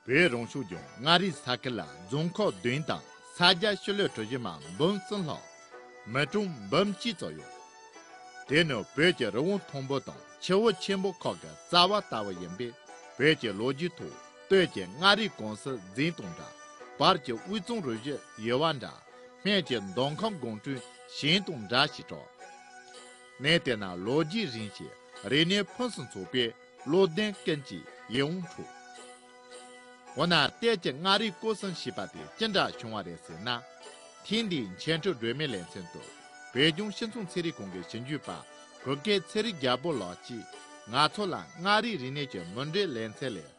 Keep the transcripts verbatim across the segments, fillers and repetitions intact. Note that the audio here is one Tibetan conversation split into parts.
བོད་རང་སྐྱོང་ལྗོངས་མངའ་རིས་ས་ཁུལ་ལ་རྫོང་ཁག་བདུན་དང་ས་རྒྱ་ཕྱི་ལོད་གྲུ་བཞི་མ་འབུམ་གསུམ་ལྷག་མི་གྲངས་འབུམ་གཅིག་ཙམ་ཡོད། དེ་ནི་བོད་ཀྱི་རི་བོ་མཐོན་པོ་དང་ཆུ་བོ་ཆེན་པོ་ཁག་གི་རྩ་བ་ལྟ་བུ་ཡིན་པས། བོད་ཀྱི་ལོ་རྒྱུས་ཐོག་སྟོད་ཀྱི་མངའ་རིས་ཀུང་སི་འཛིན་སྟངས་འདྲ། བར་གྱི་དབུས་གཙང་རུ་བཞི་ཡུལ་བ་འདྲ། སྨད་ཀྱི་མདོ་ཁམས་སྒང་དྲུག་བྱེད་སྟངས་འདྲ་ཞིག་གྲགས། གནས་དེ་ན་ལོ་རྒྱུས་རིང་ཞིང་རིག་གནས་ཕུན་སུམ་ཚོགས་པས་བློ་ལྡན་ཀུན་གྱི་ཡིད་དབང་འཕྲོག། འོ་ན་སྟོད་ཀྱི་མངའ་རིས་སྐོར་གསུམ་ཞེས་པ་དེ་ཅི་འདྲ་བྱུང་བ་རེད་ཟེར་ན། ཐེངས་འདིའི་འཆད་ཁྲིད་སྒྲོན་མེའི་ལེ་ཚན་དུ་བོད་ལྗོངས་སྤྱི་ཚོགས་ཚན་རིག་ཁང་གི་ཞིབ་འཇུག་པ་བོད་སྐད་ཚན་རིག་རྒྱལ་པོ་ལགས་ཀྱིས་ང་ཚོ་ལ་མངའ་རིས་རིག་གནས་ཀྱི་མུ་འབྲེལ་ལེ་ཚན་ལས།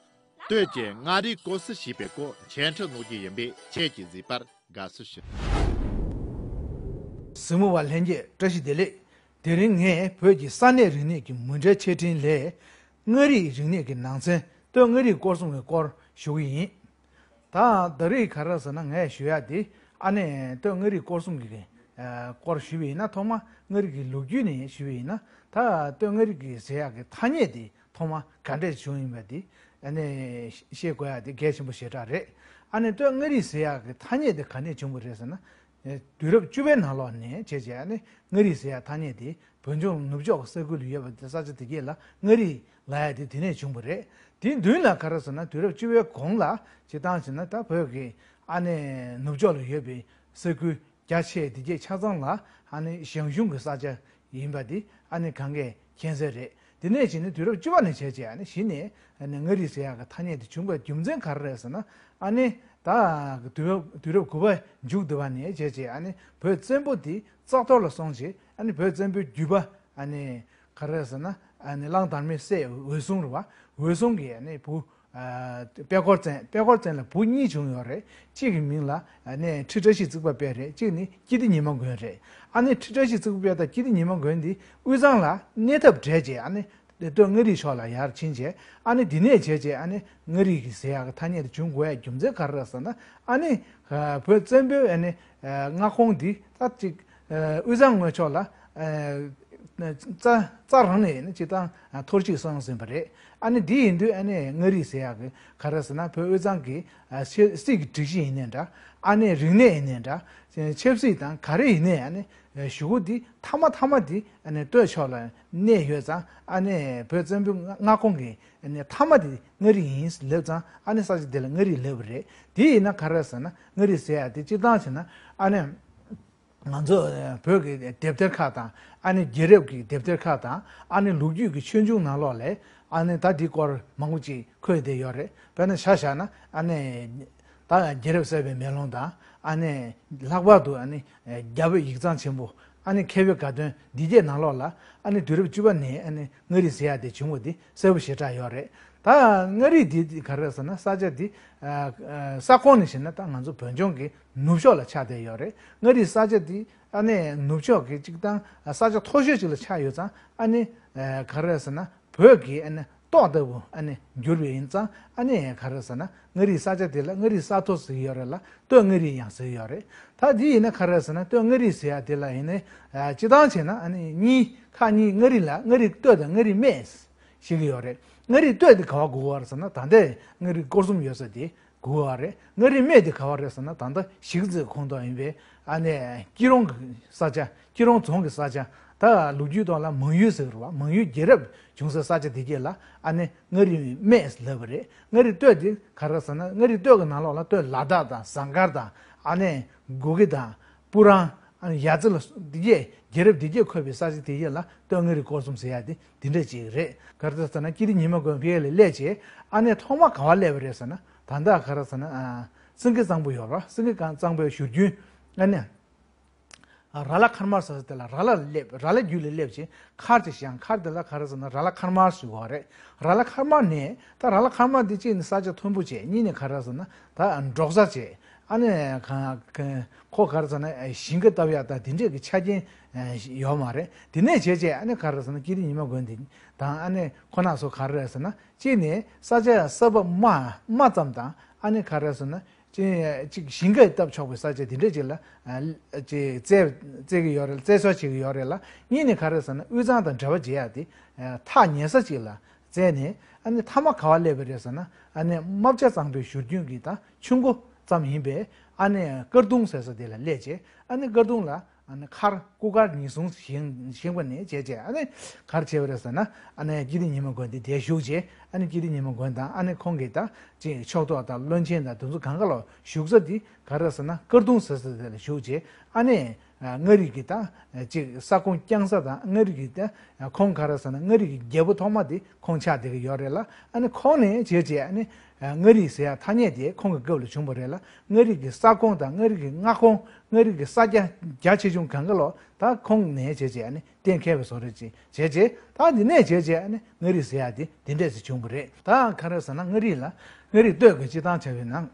སྟོད་ཀྱི་མངའ་རིས་སྐོར་གསུམ་ཞེས་པའི་སྐོར་འཆད་ཁྲིད་གནང་རྒྱུ་ཡིན་པས་ཁྱེད་ཀྱིས་གཟིགས་པར་དགའ་བསུ་ཞུ། གཟིགས་མོ་བ་ལྷན་རྒྱས་བཀྲ་ཤིས་བདེ་ལེགས། དེ་རིང་ངས་བོད་ཀྱི་ས་གནས་རིག་གནས་ཀྱི་མུ་འབྲེལ་འཆད་ཁྲིད་ལས། མངའ་རིས་རིག་གནས་ཀྱི་ནང་ཚན་སྟོད་མངའ་རིས་སྐོར་གསུམ་གྱི་སྐོར་ཞུ་གི་ཡིན། ད་ད་རེས་ག་རེ་ཟེར་ན་ངས་ཞུ་ཡག་དེ་ཨ་ནི་སྟོད་མངའ་རིས་སྐོར་གསུམ་གྱི་ཨ་སྐོར་ཞུས་པ་ཡིན་ན། ཐོག་མ་མངའ་རིས་ཀྱི་ལོ་རྒྱུས་ནས་ཞུས་པ་ཡིན་ན། ད་སྟོད་མངའ་རིས་ཀྱི་ཟེར་ཡག་གི་ཐ་སྙད་དེ་ཐོག་མ་ག་འདྲས་བྱུང་ཡིན་པ་དེ་ཨ་ནི་ཤེས་དགོས་ཡག་དེ་གལ་ཆེན་པོ་ཞེ་དྲག་རེད། ཨ་ནི་སྟོད་མངའ་རིས་ཟེར་ཡག་གི་ཐ་སྙད་དེ་ག་ནས་བྱུང་བ་རེད་ཟེར་ན། དུས་རབས་བཅུ་པའི་ནང་ལོགས་ནས་བྱས་བྱས་ཨ་ནི་མངའ་རིས་ཟེར་ཡག་ཐ་སྙད་དེ་བོད་ལྗོངས་ནུབ་ཕྱོགས་ས་ཁུལ་ལ་ཡོད་པ་དེ་ས་ཆ་དེ་གས་ལ་མངའ་རིས་ལབ་ཡག་དེ་དེ་ནས་བྱུང་བ་རེད། དེའི་མདུན་ལ་ག་རེ་ཟེར་ན་དུས་རབས་བཅུ་པའི་གོང་ལ་སྤྱིར་བཏང་བྱས་ན་ད་བོད་ཀྱི་ཨ་ནི་ནུབ་ཕྱོགས་ལ་ཡོད་པའི་ས་ཁུལ་རྒྱ་ཆེ་དེ་གས་ཆ་ཚང་ལ་ཨ་ནི་ཞང་ཞུང་གི་ས་ཆ་ཡིན་པ་དེ་ཨ་ནི་གང་གས་མཁྱེན་གསལ་རེད། དེ་ནས་བྱས་ནས་དུས་རབས་བཅུ་པ་ནས་བྱས་རྗེས་ཨ་ནི་གཞི་ནས་ཨ་ནི་མངའ་རིས་ཟེར་ཡག་གི་ཐ་སྙད་དེ་བྱུང་བའི་རྒྱུ་མཚན་ག་རེ་རེད་ཟེར་ན། ཨ་ནི་ད་དུས་རབས་དུས་རབས་དགུ་པ་མཇུག་བསྡུ་བ་ནས་བྱས་རྗེས་ཨ་ནི་བོད་བཙན་པོ་དེ་རྩ་གཏོར་ལ་སོང་རྗེས་ཨ་ནི་བོད་བཙན་པོའི་རྒྱུད་པ་ཨ་ནི་ག་རེ་རེད་ཟེར་ན། ཨ་ནི་གླང་དར་མའི་སྲས་འོད་སྲུང་རེད་བ། འོད་སྲུང་གི་ཨ་ནི་བུ། ཨ་དཔལ་འཁོར་བཙན། དཔལ་འཁོར་བཙན་ལ་བུ་གཉིས་བྱུང་ཡོད་རེད། གཅིག་གི་མིང་ལ་ཨ་ནི་ཁྲི་བཀྲ་ཤིས་བརྩེགས་པ་དཔལ་རེད། གཅིག་ནི་སྐྱིད་ལྡེ་ཉི་མ་མགོན་རེད། ཨ་ནི་ཁྲི་བཀྲ་ཤིས་བརྩེགས་པ་དཔལ་དང་སྐྱིད་ལྡེ་ཉི་མ་མགོན་འདི་དབུས་གཙང་ལ་གནས་ཐབས་བྲལ་རྗེས་ཨ་ནི་སྟོད་མངའ་རིས་ཕྱོགས་ལ་ཡར་ཕྱིན་རྗེས་ཨ་ནི་འདི་ནས་བྱས་རྗེས་ཨ་ནི་མངའ་རིས་ཀྱི་ཟེར་ཡག་གི་ཐ་སྙད་དེ་བྱུང་དགོས་ཡག་རྒྱུ་མཚན་ག་རེ་རེད་ཟེར་ན། ཨ་ནི་བོད་བཙན་པོའི་ཨ་ནི་མངའ་ཁོངས་འདི་ད་ཅིག་དབུས་གཙང་ངོས་ཕྱོགས་ལ། རྩ་རྩ་རང་ནས་ནི་སྤྱིར་བཏང་འཐོར་ཅིག་སོང་ཟིན་པ་རེད། ཨ་ནི་འདི་ཡིན་དུས་ཨ་ནི་མངའ་རིས་ཟེར་ཡག་གི་ག་རེ་ཟེར་ན་བོད་དབུས་གཙང་གི་ཨ་སྲིད་སྲིད་ཀྱི་སྒྲིག་གཞི་ཡིན་ནའི་འདྲ། ཨ་ནི་རིག་གནས་ཡིན་ནའི་འདྲ། ཆབ་སྲིད་དང་ག་རེ་ཡིན་ནའི་ཨ་ནི་གཞུག་གུ་འདི་མཐའ་མ་མཐའ་མ་འདི་ཨ་ནི་སྟོད་ཕྱོགས་ལ་གནས་ཡོད་ཙང་ཨ་ནི་བོད་བཙན་པོའི་མངའ་ཁོངས་ཀྱི་ཨ་ནི་མཐའ་མ་འདི་མངའ་རིས་ཡིན་ལབ་ཙང་ཨ་ནི་ས་ཆ་འདི་ལ་མངའ་རིས་ལབ་པ་རེད། འདི་ཡིན་ན་ག་རེ་ཟེར་ན་མངའ་རིས་ཟེར་ཡག་འདི་སྤྱིར་བཏང་བྱས་ན་ཨ་ནི། ང་ཚོ་བོད་ཀྱི་དེབ་ཐེར་ཁག་དང་ཨ་ནི་རྒྱལ་རབས་ཀྱི་དེབ་ཐེར་ཁག་དང་ཨ་ནི་ལོ་རྒྱུས་ཀྱི་ཆོས་འབྱུང་ནང་ལོགས་ལས་ཨ་ནི་ད་འདི་སྐོར་མང་པོ་ཅིག་འཁོད་བསྡད་ཡོད་རེད། དཔེར་ན་ཆ་བཞག་ན་ཨ་ནི་ད་རྒྱལ་རབས་གསལ་བའི་མེ་ལོང་དང་ཨ་ནི་ལྷག་པར་དུ་ཨ་ནི་རྒྱ་བོད་ཡིག་ཚང་ཆེན་པོ་ཨ་ནི་མཁས་པའི་དགའ་སྟོན་འདི་གྱད་ནང་ལོགས་ལ་ཨ་ནི་དུས་རབས་བཅུ་པ་ནས་ཨ་ནི་མངའ་རིས་ཟེར་ཡག་དེ་བྱུང་བ་འདི་གསལ་པོ་ཞེ་དྲག་ཡོད་རེད། ད་མངའ་རིས་འདི་ག་རེ་ཟེར་ན་ས་ཆ་འདི་ས་ཁོངས་ནས་བཤད་ན་ད་ང་ཚོ་བོད་ལྗོངས་ཀྱི་ནུབ་ཕྱོགས་ལ་ཆགས་བསྡད་ཡོད་རེད། མངའ་རིས་ས་ཆ་འདི་ཨ་ནི་ནུབ་ཕྱོགས་ཀྱི་གཅིག་དང་ས་ཆ་མཐོ་ཤོས་ཅིག་ལ་ཆགས་ཡོད་ཙང་ཨ་ནི་ག་རེ་ཟེར་ན་བོད་ཀྱི་ཨ་ནི་ཏོག་ལྟ་བུ་ཨ་ནི་གྱུར་བ་ཡིན་ཙང་ཨ་ནི་ག་རེ་ཟེར་ན་མངའ་རིས་ས་ཆ་དེ་ལ་མངའ་རིས་ས་མཐོ་ཟེར་གྱི་ཡོད་རེད་ལ་སྟོད་མངའ་རིས་ཡང་ཟེར་གྱི་ཡོད་རེད། ད་འདི་ཡིན་ན་ག་རེ་ཟེར་ན་སྟོད་མངའ་རིས་ཟེར་ཡག་དེ་ལ་ཡིན་ནའི་སྤྱིར་བཏང་བྱས་ན་ཨ་ནི་གཉིས་ཁག་གཉིས་མངའ་རིས་ལ་མངའ་རིས་སྟོད་དང་མངའ་རིས་སྨད། ཤེས་ཀྱི་ཡོད་རེད། མངའ་རིས་སྟོད་དེ་ག་པར་གོ་གི་ཡོད་རེད་ཟེར་ན་ད་ལྟའི་མངའ་རིས་སྐོར་གསུམ་ཡོད་ས་དེ་གོ་གི་ཡོད་རེད། མངའ་རིས་སྨད་དེ་ག་པར་རེད་ཟེར་ན་ད་ལྟ་གཞིས་རྩེ་ཁོངས་གཏོགས་ཡིན་པས་ཨ་ནི་སྐྱིད་རོང་གི་ས་ཆ་སྐྱིད་རོང་རྫོང་གི་ས་ཆ་ད་ལོ་རྒྱུས་ཐོག་ལ་མང་ཡུལ་ཟེར་གྱི་རེད་བ། མང་ཡུལ་རྒྱལ་རབས་བྱུང་སའི་ས་ཆ་དེ་གྱད་ལ་ཨ་ནི་མངའ་རིས་སྨད་ལབ་པ་རེད། མངའ་རིས་སྟོད་དེ་ག་རེ་ཟེར་ན་མངའ་རིས་སྟོད་ཀྱི་ནང་ལོགས་ལ་སྟོད་ལ་དྭགས་དང་ཟངས་དཀར་དང་ཨ་ནི་གུ་གེ་དང་། སྤུ་རང་། ཨ་ནི་ཡ་རྩེ་ལ་སོགས་འདི་གྱད་རྒྱལ་རབས་འདི་གྱད་འཁོད་པའི་ས་ཆ་དེ་གྱད་ལ་སྟོད་མངའ་རིས་སྐོར་གསུམ་ཟེར་ཡག་དེ་འདི་འདྲ་ཅིག་རེད། ག་རེ་ཟེར་ན་སྐྱིད་ལྡེ་ཉི་མ་མགོན་ཕ་གི་ལ་སླེབས་བྱས་ཨ་ནི་ཐོག་མ་ག་པར་སླེབས་པ་རེད་ཟེར་ན་ད་ལྟ་ག་རེ་ཟེར་ན་ཨ་སེང་གེ་གཙང་པོ་ཡོད་རེད། སེང་གེ་གཙང་པོའི་བཞུར་རྒྱུན་ཨ་ནི་ར་ལ་མཁར་དམར་ཟེར་ས་དེ་ལ་ར་ལ་ལ་སླེབས། ར་ལ་རྒྱུད་ལ་སླེབས་བྱས་མཁར་ཅིག་བཞེངས། མཁར་དེ་ལ་ག་རེ་ཟེར་ན་ར་ལ་མཁར་དམར་ཟེར་གྱི་ཡོད་རེད། ར་ལ་མཁར་དམར་ནས་ད་ར་ལ་མཁར་དམར་འདི་གཅིག་ནི་ས་ཆ་མཐོན་པོ་བྱས། གཉིས་ནི་ག་རེ་ཟེར་ན་ད་འབྲོག་ས་བྱས། ཨ་ནི་ག་ག་ཁོ་ག་རེ་ཟེར་ན་ཞིང་ཁ་བཏབ་ཡག་ད་དེ་འདྲས་ཀྱི་ཆ་རྐྱེན་ཡོད་མ་རེད། དེ་ནས་བྱས་བྱས་ཨ་ནི་ག་རེ་ཟེར་ན་སྐྱིད་ལྡེ་ཉི་མ་མགོན་འདི་དང་ཨ་ནི་ཁོ་ན་ཚོ་ག་རེ་ཟེར་ན་གཅིག་ནི་ས་ཆ་ས་བབ་དམའ་དམའ་ཙམ་དང་ཨ་ནི་ག་རེ་ཟེར་ན་ཅིག་ཅིག་ཞིང་ཁ་བཏབ་ཆོག་པའི་ས་ཆ་དེ་འདྲས་ཅིག་ལ་ཅིག་བཙལ་བཙལ་གྱི་ཡོད་རེད། བཙལ་འཚོལ་བྱེད་ཀྱི་ཡོད་རེད་ལ། གཉིས་ནི་ག་རེ་ཟེར་ན་དབུས་གཙང་དང་འབྲེལ་བ་བྱེད་ཡག་དེ་ཐག་ཉེ་ས་ཅིག་ལ། བཙལ་ནས་ཨ་ནི་མཐའ་མ་ག་བ་སླེབས་པ་རེད་ཟེར་ན། ཨ་ནི་རྨ་བྱ་གཙང་པོའི་བཞུར་རྒྱུན་གྱི་ད་ཆུ་མགོ་ཙམ་ཡིན་པའི་ཨ་ནི་དཀར་གདུང་ཟེར་ས་དེ་ལ་སླེབས་རྗེས། ཨ་ནི་དཀར་གདུང་ལ་ཨ་ནི་མཁར་སྐུ་མཁར་ཉི་ཟུང་བཞེངས་བཞེངས་པ་ནས་བྱས་བྱས། ཨ་ནི་ག་རེ་བྱས་པ་རེད་ཟེར་ན། ཨ་ནི་སྐྱིད་ལྡེ་ཉི་མ་མགོན་དེ་དེར་བཞུགས་རྗེས། ཨ་ནི་སྐྱིད་ལྡེ་ཉི་མ་མགོན་དང་ཨ་ནི་ཁོང་གི་ད་ཅིག་ཕྱོགས་གཏོགས་དང་བློན་ཆེན་དང་དེ་ཚོ་གང་ག་ལ་བཞུགས་ས་དེ་ག་རེ་ཟེར་ན། དཀར་གདུང་ཟེར་ས་དེ་ལ་བཞུགས་རྗེས། ཨ་ནི་མངའ་རིས་ཀྱི་ད་ཅིག་ས་ཁོངས་བསྐྱངས་ས་དང་། མངའ་རིས་ཀྱི་ད་ཁོང་ག་རེ་ཟེར་ན། མངའ་རིས་ཀྱི་རྒྱལ་པོ་ཐོག་མ་དེ་ཁོང་ཆགས་བསྡད་ཀྱི་ཡོད་རེད་ལ། ཨ་ནི་ཁོང་ནས་བྱས་བྱས་ཨ་ནི་མངའ་རིས་ཟེར་ཡ་ཐ་སྙད་དེ་ཁོང་གི་སྐབས་ལ་བྱུང་བ་རེད་ལ། མངའ་རིས་ཀྱི་ས་ཁོངས་དང་མངའ་རིས་ཀྱི་མངའ་ཁོངས། མངའ་རིས་ཀྱི་ས་རྒྱ་རྒྱ་ཆེ་ཆུང་གང་ག་ལོ་ད་ཁོང་ནས་བྱས་བྱས་ཨ་ནི་གཏན་འཁེལ་བའི་བཟོ་འདྲ་ཅིག་བྱས་རྗེས། ད་འདི་ནས་བྱས་རྗེས་ཨ་ནི་མངའ་རིས་ཟེར་ཡ་དེ་འདི་འདྲས་སེ་བྱུང་བ་རེད། ད་ག་རེ་ཟེར་ན། མངའ་རིས་ལ་མངའ་རིས་སྟོད་ཀྱི་སྤྱི་བཏང་བྱ་བའི་ནང་།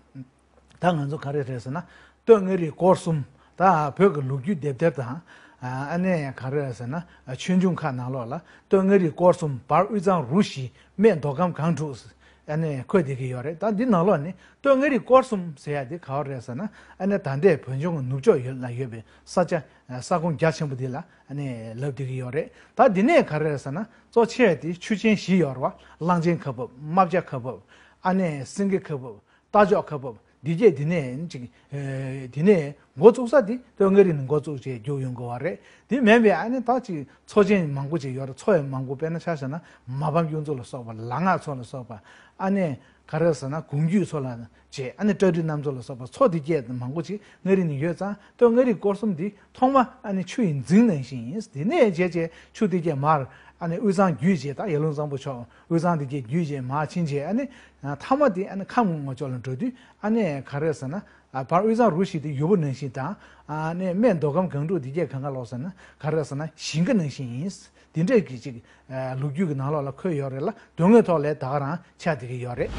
ད་ང་ཚོ་ག་རེ་རེད་ཟེར་ན། སྟོད་མངའ་རིས་སྐོར་གསུམ། ད་བོད་ཀྱི་ལོ་རྒྱུས་དེབ་ཐེར་དང་། ཨ་ནི་ག་རེ་ཟེར་ན། ཆོས་འབྱུང་ཁག་ནང་ལོགས་ལ་སྟོད་མངའ་རིས་སྐོར་གསུམ། བར་དབུས་གཙང་རུ་བཞི། སྨད་མདོ་ཁམས་སྒང་དྲུག་ཨ་ནི་འཁོད་བསྡད་ཀྱི་ཡོད་རེད། ད་འདི་ནང་ལོགས་ནས་སྟོད་མངའ་རིས་སྐོར་གསུམ་ཟེར་ཡ་དེ་ག་བ་རེད་ཟེར་ན། ཨ་ནི་ད་ལྟའི་བོད་ལྗོངས་ཀྱི་ནུབ་ཕྱོགས་ཡུལ་ལ་ཡོད་པའི་ས་ཆ། ས་ཁོངས་རྒྱ་ཆེན་པོ་འདི་ལ་ཨ་ནི་ལབ་བསྡད་ཀྱི་ཡོད་རེད། ད་འདི་ནས་ག་རེ་རེད་ཟེར་ན། གཙོ་ཆེ་བ་དེ་ཆུ་ཆེན་བཞི་ཡོད་རེད་བ། གླང་ཆེན་ཁ་འབབ། རྨ་བྱ་ཁ་འབབ། ཨ་ནི་སེང་གེ་ཁ་འབབ། རྟ་མཆོག་ཁ་འབབ། འདི་གྱད་འདི་ནས་ཅིག་ཨེ། འདི་ནས་འགོ་བཙུགས་ས་དེ་སྟོད་མངའ་རིས་ནས་འགོ་བཙུགས་བྱས་རྒྱུགས་ཡོང་དགོས་པ་རེད། དེ་མིན་པའི་ཨ་ནི་ད་ཅིག་མཚོ་ཆེན་མང་པོ་ཅིག་ཡོད་རེད། མཚོ་ཡང་མང་པོ། དཔེར་ན་ཆ་བཞག་ན་མ་ཕམ་གཡུ་མཚོ་ལ་སོགས་པ། ལ་ང་མཚོ་ལ་སོགས་པ། ཨ་ནི་ག་རེ་ཟེར་ན། གུང་རྒྱུད་མཚོ་ལ་བྱས། ཨ་ནི་བྲག་རི་གནམ་མཚོ་ལ་སོགས་པ་མཚོ་འདི་གྱད་མང་པོ་ཅིག་མངའ་རིས་ནས་ཡོད་ཙང་། སྟོད་མངའ་རིས་སྐོར་གསུམ་འདི་ཐོག་མ་ཨ་ནི་ཆུ་ཡི་རྫིང་ནང་བཞིན་ཡིན། དེ་ནས་བྱས་བྱས་ཆུ་འདི་གྱད་མར་ཨ་ནི་དབུས་གཙང་བརྒྱུད་བྱས། ད་ཡར་ཀླུང་གཙང་པོ་ཕྱོགས། དབུས་གཙང་འདི་གྱད་བརྒྱུད་བྱས་མར་ཕྱིན་བྱས། ཨ་ནི་མཐའ་མ་དེ་ཨ་ནི་ཁམས་ངོས་ཕྱོགས་ལ་འགྲོ་དུས། ཨ་ནི་ག་རེ་ཟེར་ན། ཨ། བར་དབུས་གཙང་རུ་བཞི་དེ་ཡུར་བུ་ནང་བཞིན་དང་། ཨ་ནི་སྨད་མདོ་ཁམས་སྒང་དྲུག་འདི་གྱད་གང་ག་ལོག་ཟེར་ན། ག་རེ་ཟེར་ན། ཞིང་ཁ་ནང་བཞིན་ཡིན། དེ་འདྲས་ཀྱི་ཅིག་ཨ། ལོ་རྒྱུས་ཀྱི་ནང་ལོགས་ལ་འཁོད་ཡོད་རེད་ལ། དོན་དངོས་ཐོག་ལ་ད་ག་རང་ཆགས་བསྡད་ཀྱི་ཡོད་རེད།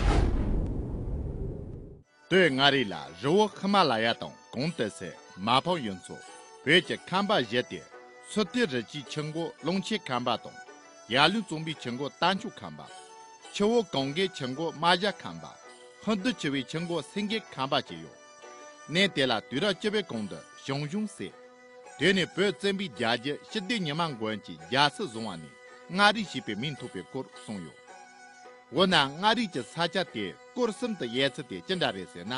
སྟོད་མངའ་རིས་ལ་རི་བོ་ཧི་མ་ལ་ཡ་དང་གོང་དུ་སའི་མ་ཕམ་གཡུ་མཚོ། བོད་ཀྱི་ཁམས་པ་བཞི་སྟེ། སི་ཏུ་རི་བྱིའི་ཆུ་འགོ་ཀླུང་ཆེན་ཁམས་པ་དང་། ཡར་ཀླུང་གཙང་པོའི་ཆུ་འགོ་རྟ་མཆོག་ཁམས་པ། ཆུ་བོ་གངྒཱའི་ཆུ་འགོ་རྨ་བྱ་ཁམས་པ། ཧིན་རྡུ་ཆུ་བོའི་ཆུ་འགོ་སེང་གེ་ཁམས་པ་བཅས་ཡོད། གནས་དེ་ལ་དུས་རབས་བཅུ་པའི་གོང་དུ་ཞང་ཞུང་ཟེར། དེ་ནས་བོད་བཙན་པོའི་རྒྱལ་རྒྱུད་སྐྱིད་ལྡེ་ཉི་མ་མགོན་གྱིས་རྒྱལ་སྲིད་བཟུང་བ་ནས་མངའ་རིས་ཞེས་པའི་མིང་ཐོགས་པའི་སྐོར་གསུངས་ཡོད། འོ་ན་མངའ་རིས་ཀྱི་ས་ཆ་དེ་སྐོར་གསུམ་དུ་དབྱེ་ཚུལ་དེ་ཅི་འདྲ་རེད་ཟེར་ན།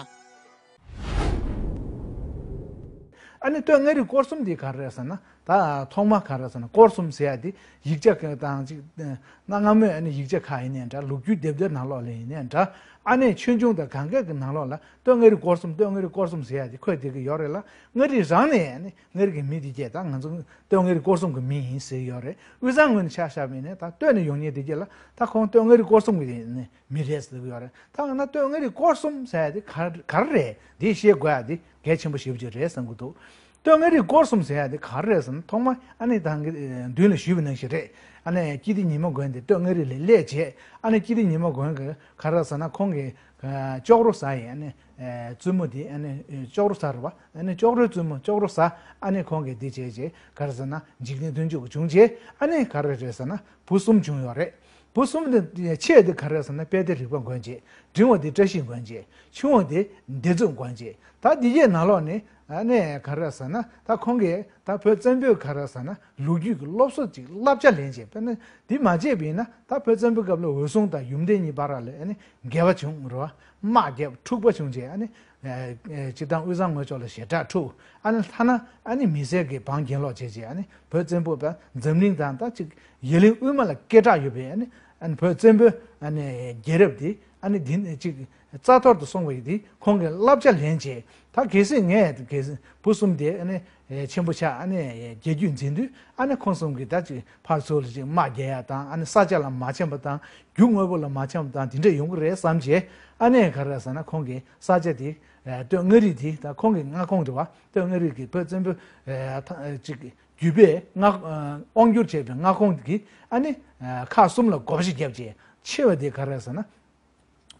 ཨ་ནི་སྟོད་མངའ་རིས་སྐོར་གསུམ་འདི་ག་རེ་རེད་ཟེར་ན། ད་ཐོག་མ་ག་རེ་རེད་ཟེར་ན། སྐོར་གསུམ་ཟེར་ཡ་དེ་ཡིག་ཆ་གང་དང་ཅིག་གནའ་སྔ་མོའི་ཨ་ནི་ཡིག་ཆ་ཁག་ཡིན་ནའི་འདྲ། ལོ་རྒྱུས་དེབ་ཐེར་ནང་ལོགས་ལ་ཡིན་ནའི་འདྲ། ཨ་ནི་ཆོས་འབྱུང་དང་གང་ག་གི་ནང་ལོགས་ལ་སྟོད་མངའ་རིས་སྐོར་གསུམ། སྟོད་མངའ་རིས་སྐོར་གསུམ་ཟེར་ཡ་དེ་འཁོད་བསྡད་ཀྱི་ཡོད་རེད་ལ། མངའ་རིས་རང་ནས་ཨ་ནི་མངའ་རིས་ཀྱི་མི་དེ་གྱད་ད་ང་ཚོ་སྟོད་མངའ་རིས་སྐོར་གསུམ་གྱི་མི་ཡིན་ཟེར་གྱི་ཡོད་རེད། དབུས་གཙང་ངོས་ནས་ཆ་བཞག་པ་ཡིན་ནའི་ད་སྟོད་ནས་ཡོང་མཁན་དེ་གྱད་ལ་ད་ཁོང་སྟོད་མངའ་རིས་སྐོར་གསུམ་གྱི་ནས་མི་རེད་ཟེར་གྱི་ཡོད་རེད། ད་འོ་ན་སྟོད་མངའ་རིས་སྐོར་གསུམ་ཟེར་ཡ་དེ་ག་ག་རེ་རེད། འདི་ཤེས་དགོས་ཡ་དེ་གལ་ཆེན་པོ་ཞེ་པོ་ཅིག་རེད་བསམ་གྱི་འདུག་སྟོད་མངའ་རིས་སྐོར་གསུམ་ཟེར་ཡ་དེ་ག་རེ་རེད་ཟེར་ན། ཐོག་མ་ཨ་ནི་ད་གིན་མདུན་ལ་ཞུས་པ་ནང་བཞིན་རེད། ཨ་ནི་སྐྱིད་ལྡེ་ཉི་མ་མགོན་དེ་སྟོད་མངའ་རིས་ལ་སླེབས་བྱས། ཨ་ནི་སྐྱིད་ལྡེ་ཉི་མ་མགོན་གྱིས་ག་རེ་ཟེར་ན། ཁོང་གི་ཨ་ཅོག་རོ་ཟ་ཡི། ཨ་ནི་ཨ་བཙུན་མོ་དེ་ཨ་ནི་ཨ་ཅོག་རོ་ཟ་རེད་བ། ཨ་ནི་ཅོག་རོའི་བཙུན་མོ་ཅོག་རོ་ཟ། ཨ་ནི་ཁོང་གིས་འདི་བྱས་བྱས་ག་རེ་ཟེར་ན། འཇིག་རྟེན་མཐུན་འཇུག་བྱུང་བྱས། ཨ་ནི་ག་རེ་རེད་ཟེར་ན། བུ་གསུམ་བྱུང་ཡོད་རེད། བུ་གསུམ་དེ་ཆེ་བ་དེ་ག་རེ་ཟེར་ན། དཔལ་ལྡན་རིག་པ་མགོན་བྱས། འབྲིང་བ་དེ་བཀྲ་ཤིས་མགོན་བྱས། ཆུང་བ་དེ་བདེ་མཛུབ་མགོན་བྱས། ད་འདི་གྱད་ནང་ལོགས་ནས་ཨ་ནི་ག་རེ་ཟེར་ན། ད་ཁོང་གིས་ད་བོད་བཙན་པོའི་ག་རེ་ཟེར་ན། ལོ་རྒྱུས་ཀྱི་སློབ་གསོ་ཅིག་བསླབ་བྱ་ལེན་བྱས། དཔེར་ན་འདི་མ་བྱས་པ་ཡིན་ན། ད་བོད་བཙན་པོའི་སྐབས་ལ་འོད་སྲུང་དང་ཡུམ་བརྟན་གཉིས་བར་ལ་ཨ་ནི་འགལ་བ་བྱུང་རེད་བ། དམག་བརྒྱབ། འཁྲུག་པ་བྱུང་བྱས། ཨ་ནི་ཨ་ཨ་སྤྱིར་བཏང་དབུས་གཙང་ངོས་ཕྱོགས་ལ་ཞེ་དྲག་འཁྲུག་ཨ་ནི་ཐ་ན་ཨ་ནི་མི་སེར་གྱི་འབངས་གྱེན་ལོག་བྱས་བྱས། ཨ་ནི་བོད་བཙན་པོ་པ་འཛམ་གླིང་དང་ད་ཅིག་ཡ་གླིང་དབུས་མ་ལ་སྐད་གྲགས་ཡོད་པའི་ཨ་ནི་ཨ་ནི་བོད་བཙན་པོའི་ཨ་ནི་རྒྱལ་རབས་དེ་ཨ་ནི་འདི་ནས་ཅིག་རྩ་གཏོར་དུ་སོང་བ་ཡིན་དེ། ཁོང་གིས་བསླབ་བྱ་ལེན་བྱས། ད་གལ་སྲིད་ངས་གལ་སྲིད་བུ་གསུམ་དེ་ཨ་ནི་ཆེན་པོ་ཆགས། ཨ་ནི་རྒྱལ་རྒྱུད་འཛིན་དུས། ཨ་ནི་ཁོང་གསུམ་གྱིས་ད་ཅིག་ཕར་ཚུར་ལ་ཅིག་དམག་རྒྱག་ཡ་དང་། ཨ་ནི་ས་ཆ་ལ་མ་འཆམ་པ་དང་། རྒྱུ་དངོས་པོ་ལ་མ་འཆམ་པ་དང་། དེ་འདྲ་ཡོང་གི་རེད་བསམ་བྱས། ཨ་ནི་ག་རེ་ཟེར་ན། ཁོང་གིས་ས་ཆ་དེ་སྟོད་མངའ་རིས་དེ་ད་ཁོང་གི་མངའ་ཁོངས་རེད་བ། སྟོད་མངའ་རིས་ཀྱི་བོད་བཙན་པོ་ཅིག་བརྒྱུད་པའི་མངའ་དབང་བསྒྱུར་བྱས་པའི་མངའ་ཁོངས་ཀྱི་ཨ་ནི་ཁག་གསུམ་ལ་བགོ་བཤའ་བརྒྱབ་བྱས། ཆེ་བ་དེ་ག་རེ་ཟེར་ན།